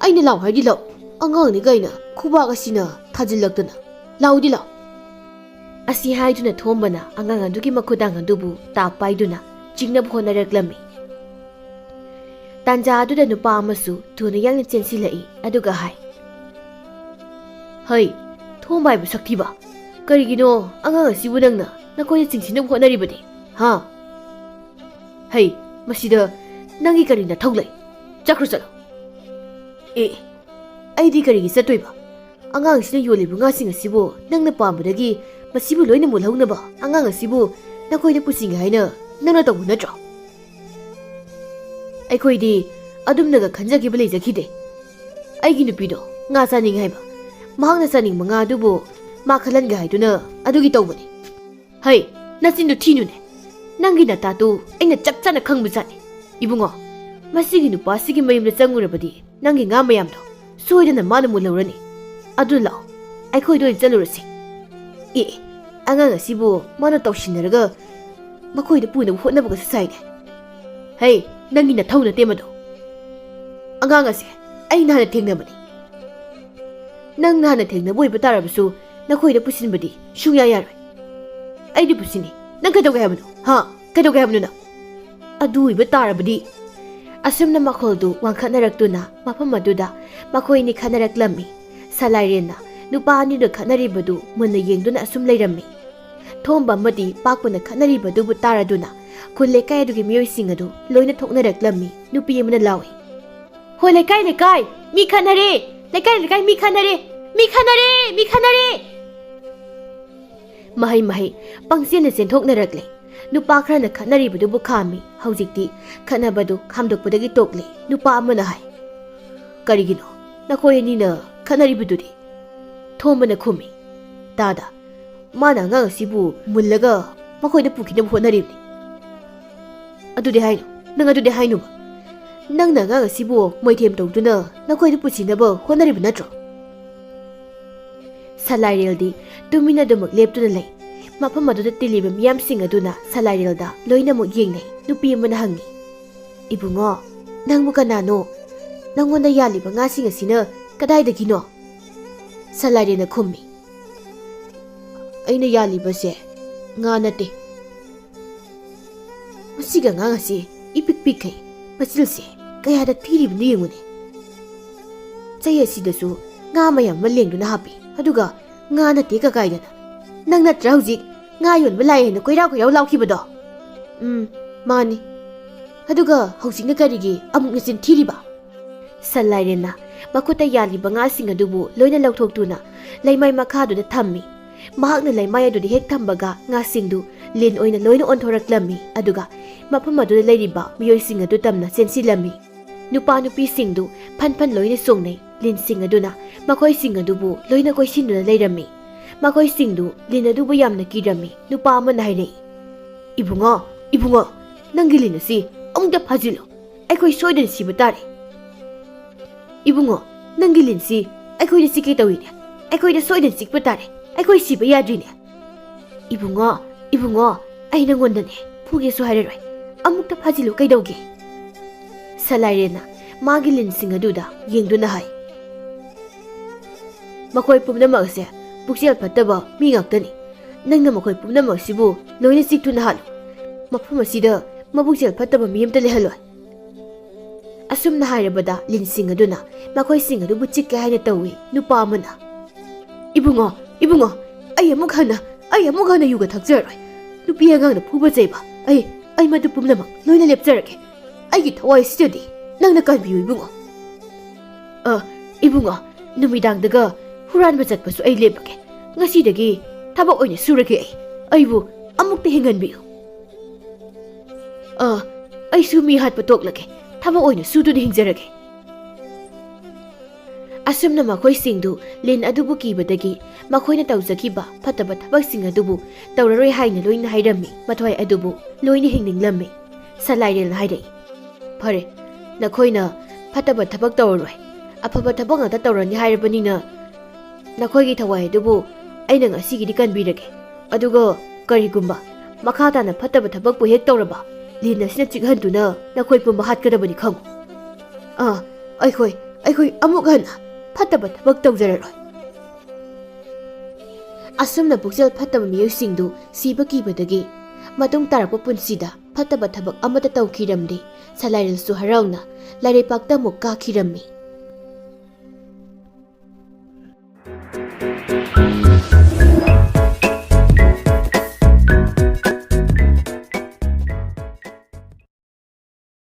ꯑꯩꯅ ꯂꯥꯎ ꯍꯥꯏꯗꯤ ꯂꯥꯎ꯫ ꯑꯉꯥꯡꯅꯤ ꯀꯥꯏꯅ ꯈꯨꯕꯥꯛ ꯑꯁꯤꯅ ꯊꯥꯖꯤꯜꯂꯛꯇꯅ꯫ ꯂꯥꯎꯗꯤ ꯂꯥꯎ꯫" ꯑꯁꯤ ꯍꯥꯏꯗꯨꯅ ꯊꯣꯝꯕꯅ ꯑꯉꯥꯡ ꯑꯗꯨꯒꯤ ꯃꯈꯨꯗꯥꯡ ꯑꯗꯨꯕꯨ ꯇꯥꯞ ꯄꯥꯏꯗꯨꯅ ꯆꯤꯡꯅꯕ ꯍꯣꯠꯅꯔꯛꯂꯝꯃꯤ꯫ ꯇꯥꯟꯖꯥ ꯑꯗꯨꯗ ꯅꯨꯄꯥ ꯑꯃꯁꯨ ꯊꯨꯅ ꯌꯥꯡꯅ ꯆꯦꯟꯁꯤꯜꯂꯛꯏ, ꯑꯗꯨꯒ ꯍꯥꯏ, "ꯍꯩ, ꯊꯣꯝꯕ ꯍꯥꯏꯕ ꯁꯛꯊꯤꯕ, ꯀꯔꯤꯒꯤꯅꯣ ꯑꯉꯥꯡ ꯑꯁꯤꯕꯨ ꯅꯪꯅ ꯅꯈꯣꯏꯗ ꯆꯤꯡꯁꯤꯟꯅꯕ ꯍꯣꯠꯅꯔꯤꯕꯗꯤ? ꯍꯥ? ꯍꯩ, ꯃꯁꯤꯗ ꯅꯪꯒꯤ ꯀꯔꯤ ꯅꯊꯧ ꯂꯩ? ꯆꯠꯈ꯭ꯔꯣ, ꯆꯠꯂꯣ꯫" "ꯑꯦ, ꯑꯩꯗꯤ ꯀꯔꯤꯒꯤ ꯆꯠꯇꯣꯏꯕ? ꯑꯉꯥꯡꯁꯤꯅ ꯌꯣꯜꯂꯤꯕ ꯉꯥꯁꯤꯡ ꯑꯁꯤꯕꯨ ꯅꯪꯅ ꯄꯥꯝꯕꯗꯒꯤ ꯃꯁꯤꯕꯨ ꯂꯣꯏꯅ ꯃꯨꯜꯍꯧꯅꯕ ꯑꯉꯥꯡ ꯑꯁꯤꯕꯨ ꯅꯈꯣꯏꯗ ꯄꯨꯁꯤꯟꯒꯦ ꯍꯥꯏꯅ ꯅꯪꯅ ꯇꯧꯕ ꯅꯠꯇ꯭ꯔꯣ?" "ꯑꯩꯈꯣꯏꯗꯤ ꯑꯗꯨꯝꯅꯒ ꯈꯟꯖꯈꯤꯕ ꯂꯩꯖꯈꯤꯗꯦ꯫ ꯑꯩꯒꯤ ꯅꯨꯄꯤꯗꯣ ꯉꯥ ꯆꯥꯅꯤꯡꯉꯤ ꯍꯥꯏꯕ, ꯃꯍꯥꯛꯅ ꯆꯥꯅꯤꯡꯕ ꯉꯥ ꯑꯗꯨꯕꯨ ꯃꯥ ꯈꯜꯍꯟꯒꯦ ꯍꯥꯏꯗꯨꯅ ꯑꯗꯨꯒꯤ ꯇꯧꯕꯅꯤ꯫" "ꯍꯩ, ꯅꯆꯤꯟꯗꯨ ꯊꯤꯅꯨꯅꯦ꯫ ꯅꯪꯒꯤ ꯅꯇꯥꯗꯨ ꯑꯩꯅ ꯆꯞ ꯆꯥꯅ ꯈꯪꯕꯖꯥꯠꯅꯤ꯫ ꯏꯕꯨꯡꯉꯣ, ꯃꯁꯤꯒꯤ ꯅꯨꯄꯥꯁꯤꯒꯤ ꯃꯌꯨꯝꯗ ꯆꯪꯉꯨꯔꯕꯗꯤ ꯅꯪꯒꯤ ꯉꯥ ꯃꯌꯥꯝꯗꯣ ꯁꯣꯏꯗꯅ ꯃꯥꯅ ꯃꯨꯜꯍꯧꯔꯅꯤ꯫ ꯑꯗꯨ ꯂꯥꯛꯑꯣ, ꯑꯩꯈꯣꯏꯗ ꯑꯣꯏꯅ ꯆꯠꯂꯨꯔꯁꯤ꯫" "ꯑꯦ, ꯑꯉꯥꯡ ꯑꯁꯤꯕꯨ ꯃꯥꯅ ꯇꯧꯁꯤꯟꯅꯔꯒ ꯃꯈꯣꯏꯗ ꯄꯨꯅꯕ ꯍꯣꯠꯅꯕꯒꯁꯨ ꯁꯥꯏꯅꯦ꯫ ꯍꯩ, ꯅꯪꯒꯤ ꯅꯊꯧ ꯅꯠꯇꯦ ꯃꯗꯨ꯫ ꯑꯉꯥꯡ ꯑꯁꯦ ꯑꯩ ꯅꯍꯥꯟꯅ ꯊꯦꯡꯅꯕꯅꯤ꯫" ꯅꯪ ꯅꯍꯥꯟꯅ ꯊꯦꯡꯅꯕ ꯑꯣꯏꯕ ꯇꯥꯔꯕꯁꯨ ꯅꯈꯣꯏꯗ ꯄꯨꯁꯤꯟꯕꯗꯤ ꯁꯨꯡꯌꯥ ꯌꯥꯔꯣꯏ꯫ ꯑꯩꯗꯤ ꯄꯨꯁꯤꯟꯅꯤ꯫ ꯅꯪ ꯀꯩꯗꯧꯒꯦ ꯍꯥꯏꯕꯅꯣ? ꯍꯥ? ꯀꯩꯗꯧꯒꯦ ꯍꯥꯏꯕꯅꯣ ꯅꯪ? ꯑꯗꯨ ꯑꯣꯏꯕ ꯇꯥꯔꯕꯗꯤ꯫ ꯑꯁꯨꯝꯅ ꯃꯈꯣꯜꯗꯨ ꯋꯥꯡꯈꯠꯅꯔꯛꯇꯨꯅ ꯃꯐꯝ ꯑꯗꯨꯗ ꯃꯈꯣꯏ ꯑꯅꯤ ꯈꯠꯅꯔꯛꯂꯝꯃꯤ꯫ ꯁꯂꯥꯏꯔꯦꯟꯅ ꯅꯨꯄꯥ ꯑꯅꯤꯗꯨ ꯈꯠꯅꯔꯤꯕꯗꯨ ꯃꯨꯟꯅ ꯌꯦꯡꯗꯨꯅ ꯑꯁꯨꯝ ꯂꯩꯔꯝꯃꯤ꯫ ꯊꯣꯝꯕ ꯑꯃꯗꯤ ꯄꯥꯛꯄꯅ ꯈꯠꯅꯔꯤꯕꯗꯨꯕꯨ ꯇꯥꯔꯗꯨꯅ ꯈꯨꯜ ꯂꯩꯀꯥꯏ ꯑꯗꯨꯒꯤ ꯃꯤꯑꯣꯏꯁꯤꯡ ꯑꯗꯨ ꯂꯣꯏꯅ ꯊꯣꯛꯅꯔꯛꯂꯝꯃꯤ꯫ ꯅꯨꯄꯤ ꯑꯃꯅ ꯂꯥꯎꯏ, "ꯍꯣꯏ, ꯂꯩꯀꯥꯏ, ꯂꯩꯀꯥꯏ! ꯃꯤ ꯈꯠꯅꯔꯦ! ꯂꯩꯀꯥꯏ, ꯂꯩꯀꯥꯏ, ꯃꯤ ꯈꯠꯅꯔꯦ! ꯃꯤ ꯈꯠꯅꯔꯦ! ꯃꯤ ꯈꯠꯅꯔꯦ!" ꯃꯍꯩ ꯃꯍꯩ ꯄꯪꯆꯦꯟꯅ ꯆꯦꯟꯊꯣꯛꯅꯔꯛꯂꯦ꯫ ꯅꯨꯄꯥ ꯈꯔꯅ ꯈꯠꯅꯔꯤꯕꯗꯨꯕꯨ ꯈꯥꯝꯃꯤ꯫ ꯍꯧꯖꯤꯛꯇꯤ ꯈꯠꯅꯕꯗꯨ ꯈꯥꯝꯗꯣꯛꯄꯗꯒꯤ ꯇꯣꯛꯂꯦ꯫ ꯅꯨꯄꯥ ꯑꯃꯅ ꯍꯥꯏ, "ꯀꯔꯤꯒꯤꯅꯣ ꯅꯈꯣꯏ ꯑꯅꯤꯅ ꯈꯠꯅꯔꯤꯕꯗꯨꯗꯤ?" ꯊꯣꯝꯕꯅ ꯈꯨꯝꯃꯤ, "ꯇꯥꯗ, ꯃꯥꯅ ꯑꯉꯥꯡ ꯑꯁꯤꯕꯨ ꯃꯨꯜꯂꯒ ꯃꯈꯣꯏꯗ ꯄꯨꯈꯤꯅꯕ ꯍꯣꯠꯅꯔꯤꯕꯅꯤ꯫" "ꯑꯗꯨꯗꯤ ꯍꯥꯏꯅꯨ, ꯅꯪ ꯑꯗꯨꯗꯤ ꯍꯥꯏꯅꯨꯕ꯫ ꯅꯪꯅ ꯑꯉꯥꯡ ꯑꯁꯤꯕꯨ ꯃꯣꯏꯊꯦꯝ ꯇꯧꯗꯨꯅ ꯅꯈꯣꯏꯗ ꯄꯨꯁꯤꯟꯅꯕ ꯍꯣꯠꯅꯔꯤꯕ ꯅꯠꯇ꯭ꯔꯣ?" ꯁꯂꯥꯏꯔꯦꯜꯗꯤ ꯇꯨꯃꯤꯟꯅ ꯑꯗꯨꯃꯛ ꯂꯦꯞꯇꯨꯅ ꯂꯩ꯫ ꯃꯐꯝ ꯑꯗꯨꯗ ꯇꯤꯜꯂꯤꯕ ꯃꯤꯌꯥꯝꯁꯤꯡ ꯑꯗꯨꯅ ꯁꯂꯥꯏꯔꯦꯜꯗ ꯂꯣꯏꯅꯃꯛ ꯌꯦꯡꯅꯩ꯫ ꯅꯨꯄꯤ ꯑꯃꯅ ꯍꯪꯉꯤ, "ꯏꯕꯨꯡꯉꯣ, ꯅꯪꯕꯨ ꯀꯅꯥꯅꯣ? ꯅꯪꯉꯣꯟꯗ ꯌꯥꯜꯂꯤꯕ ꯉꯥꯁꯤꯡ ꯑꯁꯤꯅ ꯀꯗꯥꯏꯗꯒꯤꯅꯣ?" ꯁꯂꯥꯏꯔꯦꯜꯅ ꯈꯨꯝꯃꯤ, "ꯑꯩꯅ ꯌꯥꯜꯂꯤꯕꯁꯦ ꯉꯥ ꯅꯠꯇꯦ꯫ ꯃꯁꯤꯒꯤ ꯑꯉꯥꯡ ꯑꯁꯤ ꯏꯄꯤꯛ ꯄꯤꯛꯈꯩ, ꯃꯆꯤꯜꯁꯦ ꯀꯌꯥꯗ ꯊꯤꯔꯤꯕꯅꯣ ꯌꯦꯡꯉꯨꯅꯦ꯫ ꯆꯩ ꯑꯁꯤꯗꯁꯨ ꯉꯥ ꯃꯌꯥꯝ ꯑꯃ ꯂꯦꯡꯗꯨꯅ ꯍꯥꯞꯄꯤ, ꯑꯗꯨꯒ ꯉꯥ ꯅꯠꯇꯦ ꯀꯀꯥꯏꯗꯅ꯫ ꯅꯪ ꯅꯠꯇ꯭ꯔꯥ ꯍꯧꯖꯤꯛ ꯉꯥ ꯌꯣꯟꯕ ꯂꯥꯛꯑꯦ ꯍꯥꯏꯅ ꯀꯣꯏꯔꯥꯎ ꯀꯣꯏꯔꯥꯎ ꯂꯥꯎꯈꯤꯕꯗꯣ?" "ꯎꯝ, ꯃꯥꯅꯤ꯫ ꯑꯗꯨꯒ ꯍꯧꯖꯤꯛꯅ ꯀꯔꯤꯒꯤ ꯑꯃꯨꯛ ꯅꯆꯤꯟ ꯊꯤꯔꯤꯕ?" ꯁꯟ ꯂꯥꯏꯔꯦꯟꯅ ꯃꯈꯨꯠꯇ ꯌꯥꯜꯂꯤꯕ ꯉꯥꯁꯤꯡ ꯑꯗꯨꯕꯨ ꯂꯣꯏꯅ ꯂꯧꯊꯣꯛꯇꯨꯅ ꯂꯩꯃꯥꯏ ꯃꯈꯥꯗꯨꯗ ꯊꯝꯃꯤ꯫ ꯃꯍꯥꯛꯅ ꯂꯩꯃꯥꯏ ꯑꯗꯨꯗ ꯍꯦꯛ ꯊꯝꯕꯒ ꯉꯥꯁꯤꯡꯗꯨ ꯂꯤꯟ ꯑꯣꯏꯅ ꯂꯣꯏꯅ ꯑꯣꯟꯊꯣꯔꯛꯂꯝꯃꯤ, ꯑꯗꯨꯒ ꯃꯐꯝ ꯑꯗꯨꯗ ꯂꯩꯔꯤꯕ ꯃꯤꯑꯣꯏꯁꯤꯡ ꯑꯗꯨ ꯇꯝꯅ ꯆꯦꯟꯁꯤꯜꯂꯝꯃꯤ꯫ ꯅꯨꯄꯥ ꯅꯨꯄꯤꯁꯤꯡꯗꯨ ꯐꯟ ꯐꯟ ꯂꯣꯏꯅ ꯆꯣꯡꯅꯩ꯫ ꯂꯤꯟꯁꯤꯡ ꯑꯗꯨꯅ ꯃꯈꯣꯏꯁꯤꯡ ꯑꯗꯨꯕꯨ ꯂꯣꯏꯅ ꯀꯣꯏꯁꯤꯟꯗꯨꯅ ꯂꯩꯔꯝꯃꯤ꯫ ꯃꯈꯣꯏꯁꯤꯡꯗꯨ ꯂꯤꯟ ꯑꯗꯨꯕꯨ ꯌꯥꯝꯅ ꯀꯤꯔꯝꯃꯤ꯫ ꯅꯨꯄꯥ ꯑꯃꯅ ꯍꯥꯏꯔꯛꯏ, "ꯏꯕꯨꯡꯉꯣ, ꯏꯕꯨꯡꯉꯣ, ꯅꯪꯒꯤ ꯂꯤꯟ ꯑꯁꯤ ꯑꯃꯨꯛꯇ ꯐꯥꯖꯤꯜꯂꯨ꯫ ꯑꯩꯈꯣꯏ ꯁꯣꯏꯗꯅ ꯁꯤꯕ ꯇꯥꯔꯦ꯫ ꯏꯕꯨꯡꯉꯣ, ꯅꯪꯒꯤ ꯂꯤꯟꯁꯤ ꯑꯩꯈꯣꯏꯗ ꯆꯤꯛꯀꯦ ꯇꯧꯏꯅꯦ꯫ ꯑꯩꯈꯣꯏꯗ ꯁꯣꯏꯗꯅ ꯆꯤꯛꯄ ꯇꯥꯔꯦ꯫ ꯑꯩꯈꯣꯏ ꯁꯤꯕ ꯌꯥꯗ꯭ꯔꯤꯅꯦ꯫ ꯏꯕꯨꯡꯉꯣ, ꯏꯕꯨꯡꯉꯣ, ꯑꯩ ꯅꯪꯉꯣꯟꯗꯅꯦ ꯐꯨꯒꯦꯁꯨ ꯍꯥꯏꯔꯔꯣꯏ꯫ ꯑꯃꯨꯛꯇ ꯐꯥꯖꯤꯜꯂꯨ ꯀꯩꯗꯧꯒꯦ?" ꯁꯂꯥꯏꯔꯦꯟꯅ ꯃꯥꯒꯤ ꯂꯤꯟꯁꯤꯡ ꯑꯗꯨꯗ ꯌꯦꯡꯗꯨꯅ ꯍꯥꯏ꯫ ꯃꯈꯣꯏ ꯄꯨꯝꯅꯃꯛ ꯑꯁꯦ ꯄꯨꯛꯆꯦꯜ ꯐꯠꯇꯕ ꯃꯤ ꯉꯥꯛꯇꯅꯤ꯫ ꯅꯪꯅ ꯃꯈꯣꯏ ꯄꯨꯝꯅꯃꯛ ꯑꯁꯤꯕꯨ ꯂꯣꯏꯅ ꯆꯤꯛꯊꯨꯅ ꯍꯥꯠꯂꯨ꯫ ꯃꯐꯝ ꯑꯁꯤꯗ ꯃꯄꯨꯛꯆꯦꯜ ꯐꯠꯇꯕ ꯃꯤ ꯑꯃꯇ ꯂꯩꯍꯜꯂꯣꯏ꯫ ꯑꯁꯨꯝꯅ ꯍꯥꯏꯔꯕꯗ ꯂꯤꯟꯁꯤꯡ ꯑꯗꯨꯅ ꯃꯈꯣꯏꯁꯤꯡ ꯑꯗꯨꯕꯨ ꯆꯤꯛꯀꯦ ꯍꯥꯏꯅ ꯇꯧꯏ꯫ ꯅꯨꯄꯥ ꯑꯃꯅ, "ꯏꯕꯨꯡꯉꯣ, ꯏꯕꯨꯡꯉꯣ, ꯑꯩ ꯑꯃꯨꯛ ꯍꯟꯅ, ꯑꯩ ꯑꯃꯨꯛ ꯍꯟꯅ ꯌꯨꯒ ꯊꯛꯆꯔꯔꯣꯏ꯫ ꯅꯨꯄꯤ ꯑꯉꯥꯡꯅ ꯐꯨꯕ ꯆꯩꯕ, ꯑꯩ, ꯑꯩ ꯃꯗꯨ ꯄꯨꯝꯅꯃꯛ ꯂꯣꯏꯅ ꯂꯦꯞꯆꯔꯒꯦ꯫ ꯑꯩꯒꯤ ꯊꯋꯥꯏ ꯑꯁꯤꯗꯗꯤ ꯅꯪꯅ ꯀꯟꯕꯤꯌꯨ ꯏꯕꯨꯡꯉꯣ꯫" "ꯑ, ꯏꯕꯨꯡꯉꯣ, ꯅꯨꯃꯤꯗꯥꯡꯗꯒ ꯍꯨꯔꯥꯟꯕ ꯆꯠꯄꯁꯨ ꯑꯩ ꯂꯦꯞꯄꯒꯦ꯫ ꯉꯁꯤꯗꯒꯤ ꯊꯕꯛ ꯑꯣꯏꯅ ꯁꯨꯔꯒꯦ ꯑꯩ꯫ ꯑꯩꯕꯨ ꯑꯃꯨꯛꯇ ꯍꯤꯡꯍꯟꯕꯤꯌꯨ꯫" "ꯑ, ꯑꯩꯁꯨ ꯃꯤ ꯍꯥꯠꯄ ꯇꯣꯛꯂꯒꯦ꯫ ꯊꯕꯛ ꯑꯣꯏꯅ ꯁꯨꯗꯨꯅ ꯍꯤꯡꯖꯔꯒꯦ꯫" ꯑꯁꯨꯝꯅ ꯃꯈꯣꯏꯁꯤꯡꯗꯨ ꯂꯤꯟ ꯑꯗꯨꯕꯨ ꯀꯤꯕꯗꯒꯤ ꯃꯈꯣꯏꯅ ꯇꯧꯖꯈꯤꯕ ꯐꯠꯇꯕ ꯊꯕꯛꯁꯤꯡ ꯑꯗꯨꯕꯨ ꯇꯧꯔꯔꯣꯏ ꯍꯥꯏꯅ ꯂꯣꯏꯅ ꯍꯥꯏꯔꯝꯃꯤ꯫ ꯃꯊ꯭ꯋꯥꯏ ꯑꯗꯨꯕꯨ ꯂꯣꯏꯅ ꯍꯤꯡꯅꯤꯡꯂꯝꯃꯤ꯫ ꯁꯂꯥꯏꯔꯦꯜꯅ ꯍꯥꯏꯔꯛꯏ, "ꯐꯔꯦ, ꯅꯈꯣꯏꯅ ꯐꯠꯇꯕ ꯊꯕꯛ ꯇꯧꯔꯔꯣꯏ, ꯑꯐꯕ ꯊꯕꯛ ꯉꯥꯛꯇ ꯇꯧꯔꯅꯤ ꯍꯥꯏꯔꯕꯅꯤꯅ ꯅꯈꯣꯏꯒꯤ ꯊꯋꯥꯏ ꯑꯗꯨꯕꯨ ꯑꯩꯅ ꯉꯁꯤꯒꯤꯗꯤ ꯀꯟꯕꯤꯔꯒꯦ꯫ ꯑꯗꯨꯒ ꯀꯔꯤꯒꯨꯝꯕ ꯃꯈꯥ ꯇꯥꯅ ꯐꯠꯇꯕ ꯊꯕꯛꯄꯨ ꯍꯦꯛ ꯇꯧꯔꯕ, ꯂꯤꯟ ꯑꯁꯤꯅ ꯆꯤꯛꯍꯟꯗꯨꯅ ꯅꯈꯣꯏ ꯄꯨꯝꯕ ꯍꯥꯠꯀꯗꯕꯅꯤ ꯈꯪꯉꯨ꯫ ꯑꯥ, ꯑꯩꯈꯣꯏ, ꯑꯩꯈꯣꯏ ꯑꯃꯨꯛ ꯍꯟꯅ ꯐꯠꯇꯕ ꯊꯕꯛ ꯇꯧꯖꯔꯔꯣꯏ꯫" ꯑꯁꯨꯝꯅ ꯄꯨꯛꯆꯦꯜ ꯐꯠꯇꯕ ꯃꯤꯑꯣꯏꯁꯤꯡꯗꯨ ꯁꯤꯕ ꯀꯤꯕꯗꯒꯤ ꯃꯇꯨꯡ ꯇꯥꯔꯛꯄ ꯄꯨꯟꯁꯤꯗ ꯐꯠꯇꯕ ꯊꯕꯛ ꯑꯃꯠꯇ ꯇꯧꯈꯤꯔꯝꯗꯦ꯫ ꯁꯂꯥꯏꯔꯦꯜꯁꯨ ꯍꯔꯥꯎꯅ ꯂꯥꯏꯔꯩꯄꯥꯛꯇ ꯑꯃꯨꯛ ꯀꯥꯈꯤꯔꯝꯃꯤ꯫